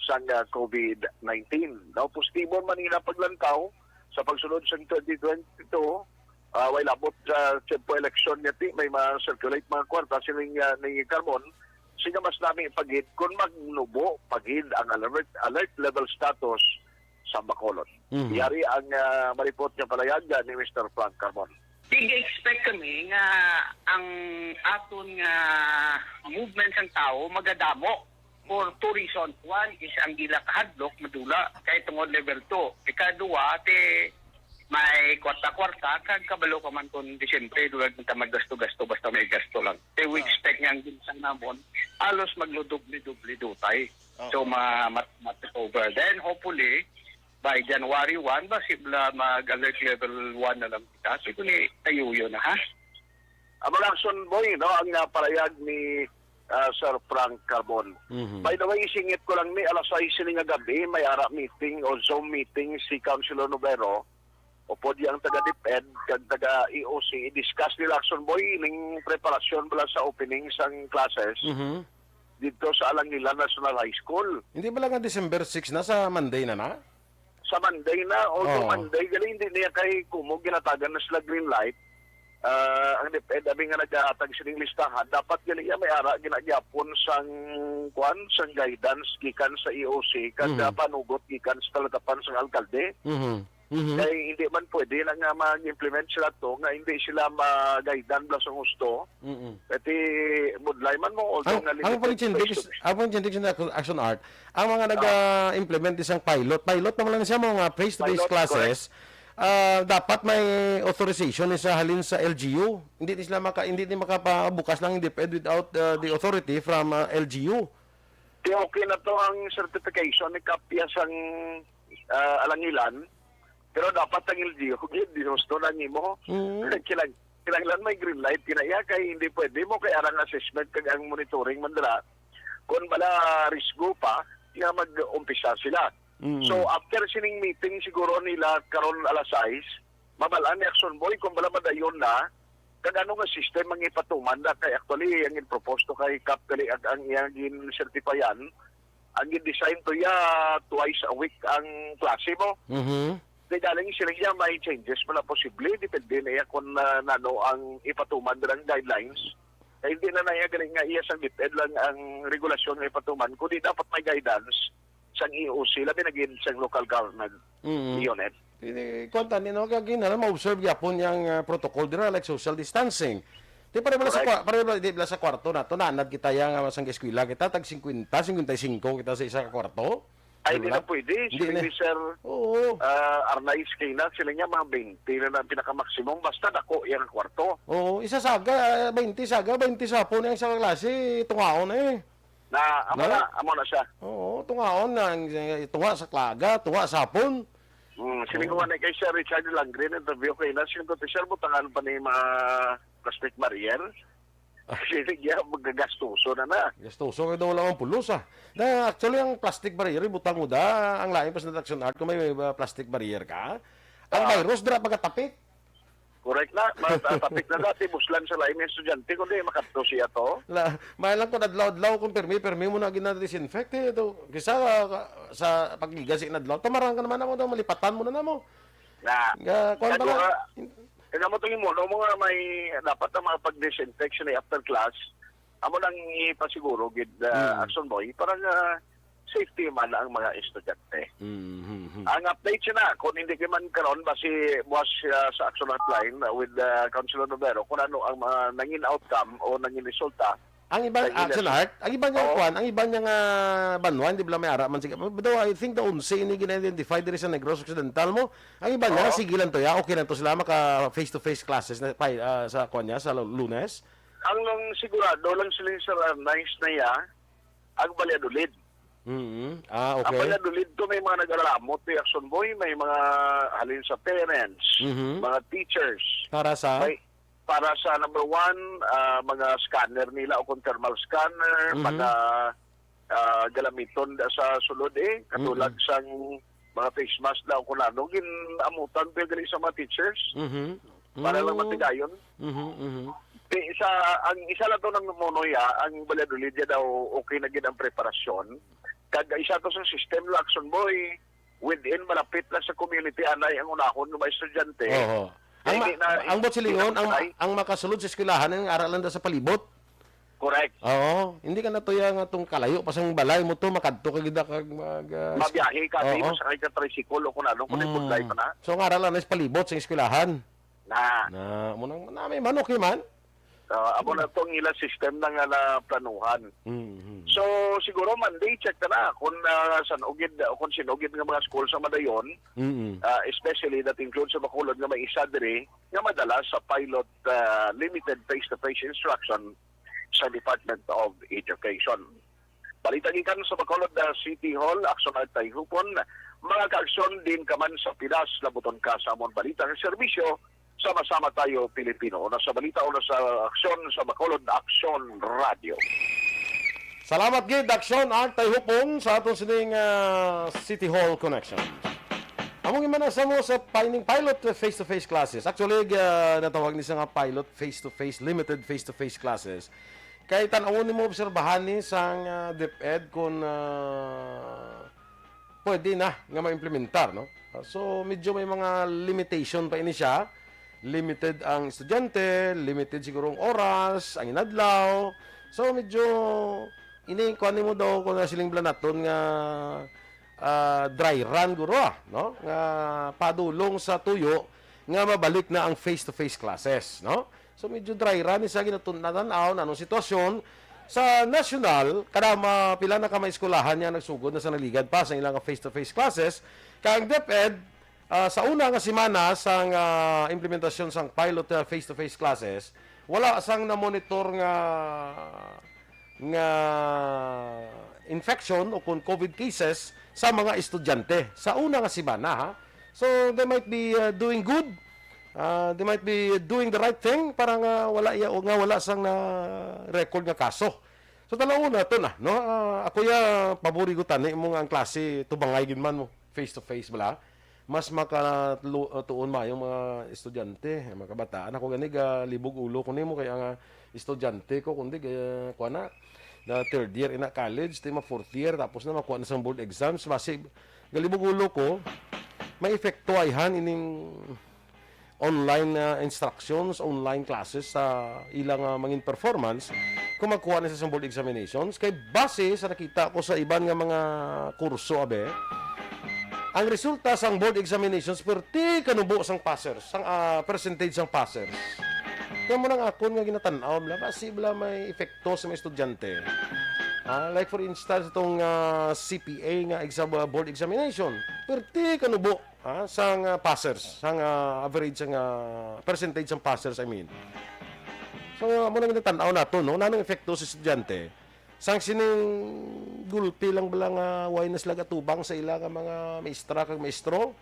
sang, ah, COVID nineteen. No, positibo man ina paglantaw sa pagsulod sang twenty twenty-two, ah, way labot sa tiyempo eleksyon nga ti may ma-circulate mga kwarta siling, ah, ni Carbon, siya mas nami pagid kung magnubo pagid ang alert, alert level status sa Bacolod. Mhm. Yari ang, ah, malipot nga palayag, ah, ni Mister Frank Carbon. Nag-expect kami nga ang aton nga movement sang tawo magadamo for two reasons. One is ang ila kahadlok madula kay tungod level two. Ikaduha, ti may kwarta-kwarta kag kabalo ka man kung Disyembre, dulag man ta maggasto-gasto basta may gasto lang. Kay we Ah. expect nga ang ginsang namon halos magludoble-doble dutay. Oo. So, ma-, mat-, mat-, over. Then, hopefully, by January one, ba sibla mag-alert level one na lang kita? So, ito ni tayuyo na, ha? Ang mga Action Boy, no, ang, ah, parayag ni, ah, Sir Frank Carbon. Mhm. By the way, isingit ko lang ni, alas sais sini nga gabi, may ara meeting o Zoom meeting si Councilor Novero, upod yang taga DepEd kag taga E O C, i-discuss nila, Action Boy, ning preparasyon pala sa opening sang classes Mhm. dito sa Alangilan National High School. Hindi ba lang ang December six na, sa Monday na na? Sa Monday na, although Oo. Monday, gali, hindi niya kay kumo ginatagan na sila green light. Ah, ang DepEd, abi nga naghatag sining listahan, dapat gali iya may ara ginagyapon sang, kuan, sang guidance gikan sa E O C, kag Mhm. panugot gikan sa talatapan sang alkalde. Mhm. Mhm. Kay hindi man pwede na nga mag-implement sila to, nga hindi sila ma-guidean bala sang husto. Mm-mm. Kay ti budlay man mo, although Ang, nga ang limited pag-intindi, face to face. Ang pag-intindi sa Action Art, ang mga Ah. nag-implement isang pilot, pilot pa man lang siya, mga face-to-face Pilot, classes, ah, dapat may authorization ni sa halin sa L G U. Hindi ni sila maka-, hindi ni makapabukas lang yung DepEd without, ah, the authority from, ah, L G U. Ti okay na to ang certification ni Kapya sang, ah, Alangilan, pero dapat ang L G U gid, di husto na nimo. Mm. Kinang-, kinahanglan may green light kinaya kay hindi pwede mo kay arang assessment kag ang monitoring man dira. Kung bala risgo pa, nga mag-umpisa sila. Mm. So, after sining meeting siguro nila karon alas sais, mabal-an ni Action Boy kung bala madayon na, kag ano nga system ang ipatuman na kay actually ang ipropose to kay Kap gali ag ang iyang gin-certifyan, ang gin-design to iya twice a week ang klase mo. Mhm. Di galing sila iya may changes mo na posible, depende na iya kung, ah, nano ang ipatuman nilang guidelines. Kay hindi na na iya galing nga iya sang DepEd lang ang regulasyon nga ipatuman, kundi dapat may guidance sang E O C, labi na gid sang local government Mm. unit. Ini, kuwan ta, ni, no, kag ina, ma-observe gyapon yang, ah, protocol dira, like social distancing. Di pareho bala sa Correct. kwa-, pareho bala, di bala sa kwarto nato, naanad kita yang, ah, sang eskwela kita, tag singkwenta, singkwenta y singko kita sa isa ka kwarto. Ay, Di di bala? na pwede. Hindi Sila na. ni Sir, Oo. ah, Arnaiz kay na, sila niya mga twenty na lang pinakamaksimum, basta dako yang kwarto. Oo, isa saga, ah, twenty saga, twenty sa hapon ang isa ka klase, tungaon na eh. Na, amo Na? na, amo na siya. Oo, tungaon na, ang, eh, tunga sa Claga, tunga sa hapon. Hmm, siling ko Oo. nga na kay Sir Richard Langren, interview ko ina, siling ko, "Sir, butangan pa ni mga plastic barrier." Kasi siya, magagastuso na na. Gastuso kay daw wala man pulos, ah. Na, actually, ang plastic barrier, ibutang mo da, ang lain pa sa Action Art, kung may, uh, plastic barrier ka. Ang Ah. virus, dira pagkatapik. Correct na. Matatapik na dati, buslan sa lain ng estudyante, kundi makadto siya to. La, may lang kung adlaw-adlaw, kung pirmi-pirmi mo na gina-disinfect, eh, ito. Kisa, uh, sa pagliga sa inadlaw, tamarang ka naman mo, daw malipatan mo na namo. Na, Nga, kuwan pa kaya lang. nga, kaya mo itong imo, no, mga may, dapat ang mga pag-disinfect siya after class, amo nang ipasiguro, gid, ah, Mm. Action Boy, para nga safety man ang mga estudyante. Mm, mm, mm. Ang update siya na, kung hindi ka man karon, basi buwas siya sa Action Hotline, uh, with, uh, Councilor Novero, kung ano ang mga nangin outcome o nangin resulta. Ang iban, Sa Action Gilas. Art, ang iban niya, Oo. Kuwan, ang iban niya nga banwa, hindi bala may ara man sige. Though I think the onse ini gina-identify diri sa Negros Occidental mo. Ang iban niya, Oo. sige lang to, ya, okay lang to sila, maka face-to-face classes na, pa, ah, sa, kuwan niya, sa Lu-, Lunes. Ang lang sigurado lang sila sa nice na ya, ang Valladolid. Mm-hmm. Ah, Ang okay. Valladolid to may mga nag-alalamot, eh, Action Boy, may mga halin sa parents, Mhm. mga teachers. Para sa? May, para sa number one, ah, mga scanner nila o kung thermal scanner, Mhm. mga, ah, galamiton da sa sulod, eh, katulad Mm-mm. sang mga face mask daw kung ano, ginamutan pa gali sa mga teachers Mhm. para lang Mm. matigayon. Mhm, mhm. Di, sa, ang isa lang to nang munoy, ah, ang Valladolid ya daw okay na gid ang preparasyon. Kag isa to sa system, Action Boy, within malapit na sa community, anay ang unahon nga mga estudyante. Oho. Ang Hindi ma-, na ang buot silingon, ang, pinapatay. Ang makasulod sa eskwelahan, ang ara lang da sa palibot. Correct. Oo. Hindi ka natuya nga tong kalayo pa sang balay mo to, makadto ka gid kag mag, ah, Mabiyahe ka, di Oo. masakay ka tricycle o kung ano, kung Mm. ibudlay pa na. So, ang ara lang na sa palibot sa eskwelahan. Na. Na, mo nang, na may man, okay man. Ah, amo na tong ila system na nga naplanuhan. Mhm. So, siguro Monday, check na na kung, ah, san ugid, kung sinugid nga mga school sa madayon, Mm-mm. ah, especially that includes sa Bacolod nga may isa diri nga madala sa pilot, ah, limited face-to-face instruction sa Department of Education. Balita gikan sa Bacolod, ah, City Hall, Action Art Tayhupon. Mga kaaksyon, diin ka man sa Pinas, labuton ka sa amon balita nga serbisyo. Sama-sama tayo, Pilipino. Una sa balita, una sa aksyon, sa Bacolod Aksyon Radio. Salamat gid, Action Art Tayhupon, sa aton sining, ah, City Hall Connection. Among imanasa mo sa pining pilot face-to-face classes. Actually, ah, natawag ni sa nga pilot face-to-face, limited face-to-face classes. Kay tan-awon nimo, obserbahan ni sang, ah, DepEd kung, ah, pwede na nga ma-implementar, no? Ah, so, medyo may mga limitation pa ini siya. Limited ang estudyante, limited siguro ang oras, ang inadlaw. So, medyo ini, kuwan nimo daw kung siling bala naton nga, ah, dry run guro, ah, no? Nga padulong sa tuyo nga mabalik na ang face-to-face classes, no? So, medyo dry run ni sa ginatun-, natan-aw na anong sitwasyon sa nasyonal, kada ma-, pila na ka mga eskwelahan niya nagsugod na sa naligad pa sa ilang face-to-face classes. Kay ang DepEd, ah, sa una nga semana sang, ah, implementasyon sang pilot, ah, face-to-face classes, wala sang na-monitor nga, nga infection o kung COVID cases sa mga estudyante sa una nga semana, ha. So, they might be, ah, doing good. Ah, they might be doing the right thing para nga wala iya, nga wala sang na-record nga kaso. So, tan-awon naton na, no? Ah, ako ya, pabori ko tani mo nga ang klase, tubangay gid man mo, face to face bala. Mas makatuon maayong mga estudyante, mga kabataan. Ako gani, galibog ulo ko nimo, kaya nga estudyante ko, kundi, kaya, kuha na, na third year ina college, ti ma fourth year, tapos na makuha na sa board exams. Basi, galibog ulo ko, may epekto ayhan ining online, ah, instructions, online classes sa ilang, ah, mangin performance kung magkuha na sa board examinations. Kay base sa nakita ko sa iban nga mga kurso, abe, ang resulta sang board examinations, perti kanubo sang passers, sang, ah, percentage sang passers. Kaya mo nang akon nga ginatan-aw, bla, basi bla may epekto sa mga estudyante. Ah, like for instance, itong, ah, C P A nga exam, ah, board examination, perti kanubo, ah, sang, ah, passers, sang, ah, average, sang, ah, percentage sang passers, I mean. So, amo nang ginatan-aw nato, no? Nanong epekto sa estudyante. Sang sining gulpi lang bala nga way na sila gatubang sa ila nga mga maestra kag maestro?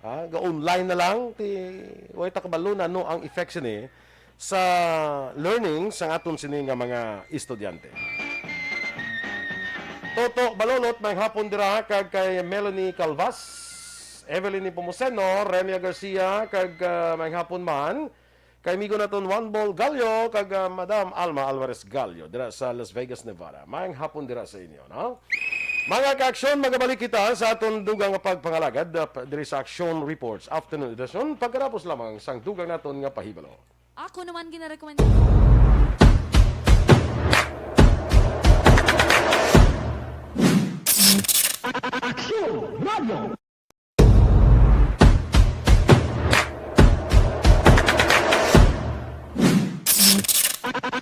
Ah, ga-online na lang, ti way ta kabalo na ano ang effect sini sa learning sang aton sini nga mga estudyante. Toto Balolot, may hapon dira, kag kay Melanie Calvas, Evelyn Nepomuceno, Remia Garcia, kag, ah, may hapon man kay amigo naton Juan Bol Gallo kag, ah, Madam Alma Alvarez Gallo dira sa Las Vegas, Nevada. Maayong hapon dira sa inyo, no? Mga ka-aksyon, magabalik kita sa aton dugang nga pagpangalagad, ah, pa-, diri sa Aksyon Reports Afternoon Edition, pagkatapos lamang sang dugang naton nga pahibalo. Ako naman ginarekomenda. Aksyon Radio.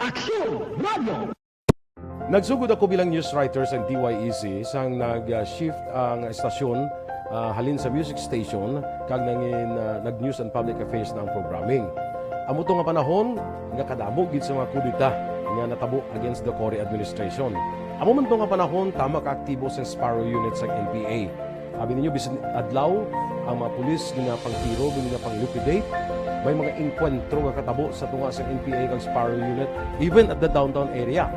Aksyon Radio. Nagsugod ako bilang news writer sa D Y E C sang nag-shift ang estasyon, ah, halin sa music station kag nangin, ah, nag-news and public affairs na ang programming. Amo to nga panahon nga kadamo gid sa mga kudeta nga natabo against the Cory administration. Amo man to nga panahon tama ka aktibo sang Sparrow Unit sang N P A. Abi ninyo, bisan adlaw, ang mga pulis ginapangtiro, ginapang-liquidate. May mga engkwentro nga katabo sa tunga sa N P A kag Sparrow Unit, even at the downtown area.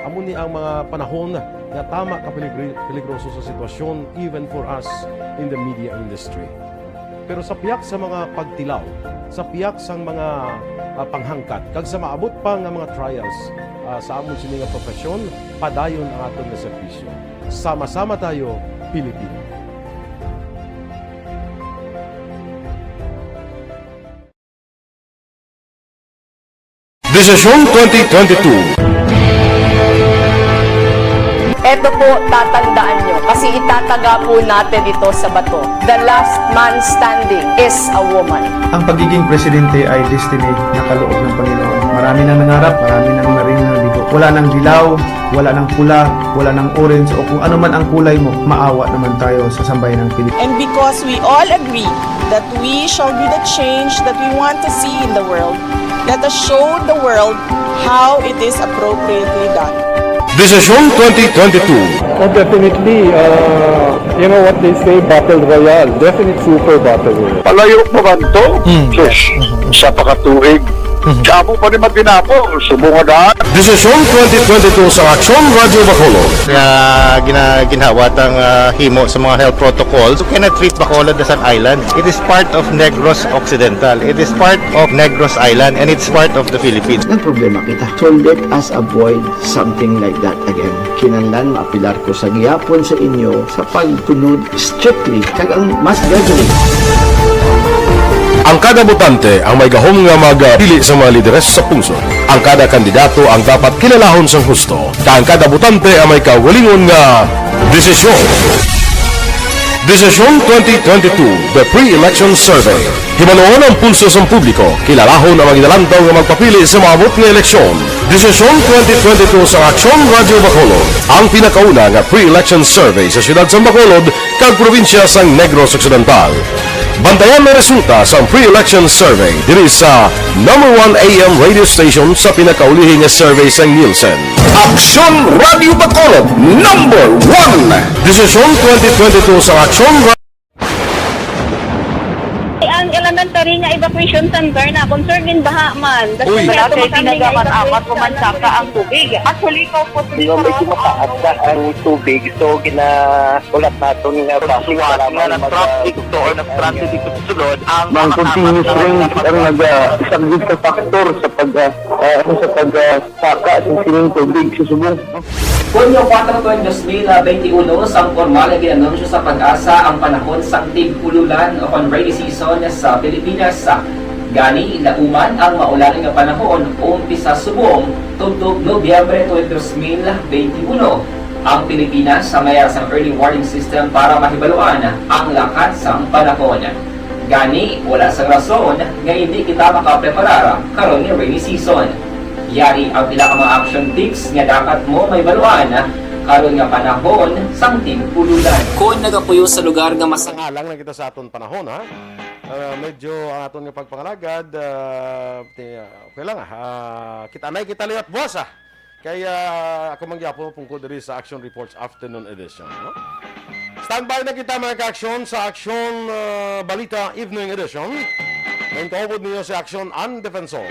Amo ni ang mga panahon nga tama ka peligri-, peligroso sa sitwasyon, even for us in the media industry. Pero sa pihak sa mga pagtilaw, sa pihak sang mga, ah, panghangkat, kag sa maabot pa nga mga trials, ah, sa amon sini nga profesyon, padayon ang aton nga serbisyo. Sama-sama tayo, Pilipino. Desisyon twenty twenty-two. Eto po, tatandaan nyo, kasi itataga po natin ito sa bato. The last man standing is a woman. Ang pagiging presidente ay destiny na kaloob ng Panginoon. Marami nang nangarap, marami nang narinig na bigo. Wala nang dilaw, wala nang pula, wala nang orange, o kung ano man ang kulay mo, maawa naman tayo sa sambayanang Pilipinas. And because we all agree that we shall be the change that we want to see in the world, let us show the world how it is appropriately done. Desisyon twenty twenty-two. Oh, definitely. Uh, you know what they say, battle royale. Definite super battle royale. Palayo pa man to? Mm. Sus, sa pakatuig. Mhm. Damo pa ni matinapos, subong nga daan. Desisyon twenty twenty-two sa Aksyon Radyo Bacolod. Nga gina-, ginhawa tang, ah, himo sa mga health protocols. You cannot treat Bacolod as an island. It is part of Negros Occidental. It is part of Negros Island, and it's part of the Philippines. Nagproblema kita. So let us avoid something like that again. Kinahanglan maapilar ko sa gihapon sa inyo sa pagsunod strictly kag ang mas gradually. Ang kada botante ang may gahom nga magpili sa mga lideres sa pungsod. Ang kada kandidato ang dapat kilalahon sang husto, kag ang kada botante ang may kaugalingon nga desisyon. Desisyon twenty twenty-two, The Pre-Election Survey. Hibaluon ang pulso sang publiko, kilalahon ang mga ginalantaw nga magpapili sa maabot nga eleksyon. Desisyon twenty twenty-two sa Aksyon Radyo Bacolod, ang pinakauna nga pre-election survey sa siyudad sang Bacolod kag probinsya sang Negros Occidental. Bantayan ang resulta sang pre-election survey diri sa number one A M radio station sa pinakaulihi nga survey sang Nielsen. Aksyon Radyo Bacolod, number one. Desisyon twenty twenty-two sa Aksyon Ra- Ang elementary nga evacuation center na concern din baha man. Uy. Wala kay tinaga man amat ko man saka ang tubig. Actually, ko po. Di ba, medyo mataas na ang tubig, so ginaulat naton nga bus nga nag-traffic to or nag-transit dito sa sulod, ang mga continuous rain ang nag-, ah, isa gid ka factor sa pag, ah, ah, ano, sa pag, ah, saka sa sining tubig sa subong. Hunyo kuwatro, dos mil benti uno, sang pormal nga gin-anunsyo sa PAGASA ang panahon sang tig-ululan o kon rainy season sa Pilipinas. Gani, nauman ang maulan nga panahon, umpisa subong tubtob Nobyembre twenty, dos mil benti uno. Ang Pilipinas sa mayar sang early warning system para mahibaluan ang lakat sang panahon. Gani, wala sang rason nga indi kita makapreparar karon nga rainy season. Yari ang pila ka mga action tips nga dapat mo mahibaluan karon nga panahon sang tig-ululan. Kon nagapuyo sa lugar nga mas Alang lang kita sa aton panahon, ha? Ah, medyo ang aton nga pagpangalagad, ah, ti-, okay lang, ah. Ah, kita na kita liwat buwas, ah. Kaya ako man gyapon pungko diri sa Action Reports Afternoon Edition, no? Standby na kita, mga ka-aksyon, sa Aksyon, ah, Balita Evening Edition. Ngayon, kaupod ninyo si Aksyon An Defensor.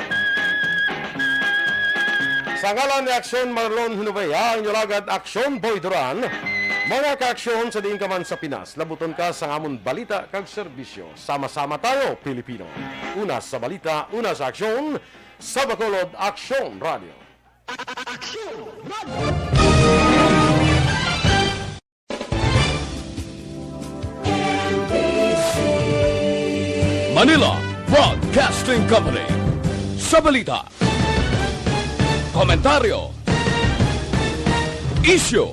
Sa ngalan ni Aksyon Marlon Hinovea, ang inyo lagad, Aksyon Boy Duran. Mga ka-aksyon, sa diin ka man sa Pinas, labuton ka sa amon balita kag serbisyo. Sama-sama tayo, Pilipino. Una sa balita, una sa aksyon, sa Bacolod, Aksyon Radio. Aksyon Radio. Manila Broadcasting Company. Sa balita, komentaryo, isyu,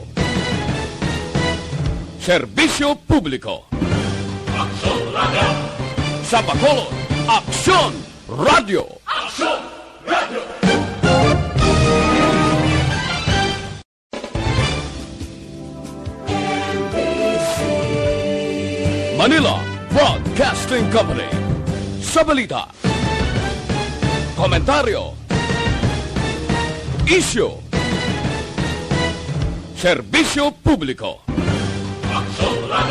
serbisyo publiko. Aksyon Radio. Sa Bacolod, Aksyon Radio. Aksyon Radio. Manila Broadcasting Company. Sa balita, komentaryo, isyu, serbisyo publiko. Aksyon Radio.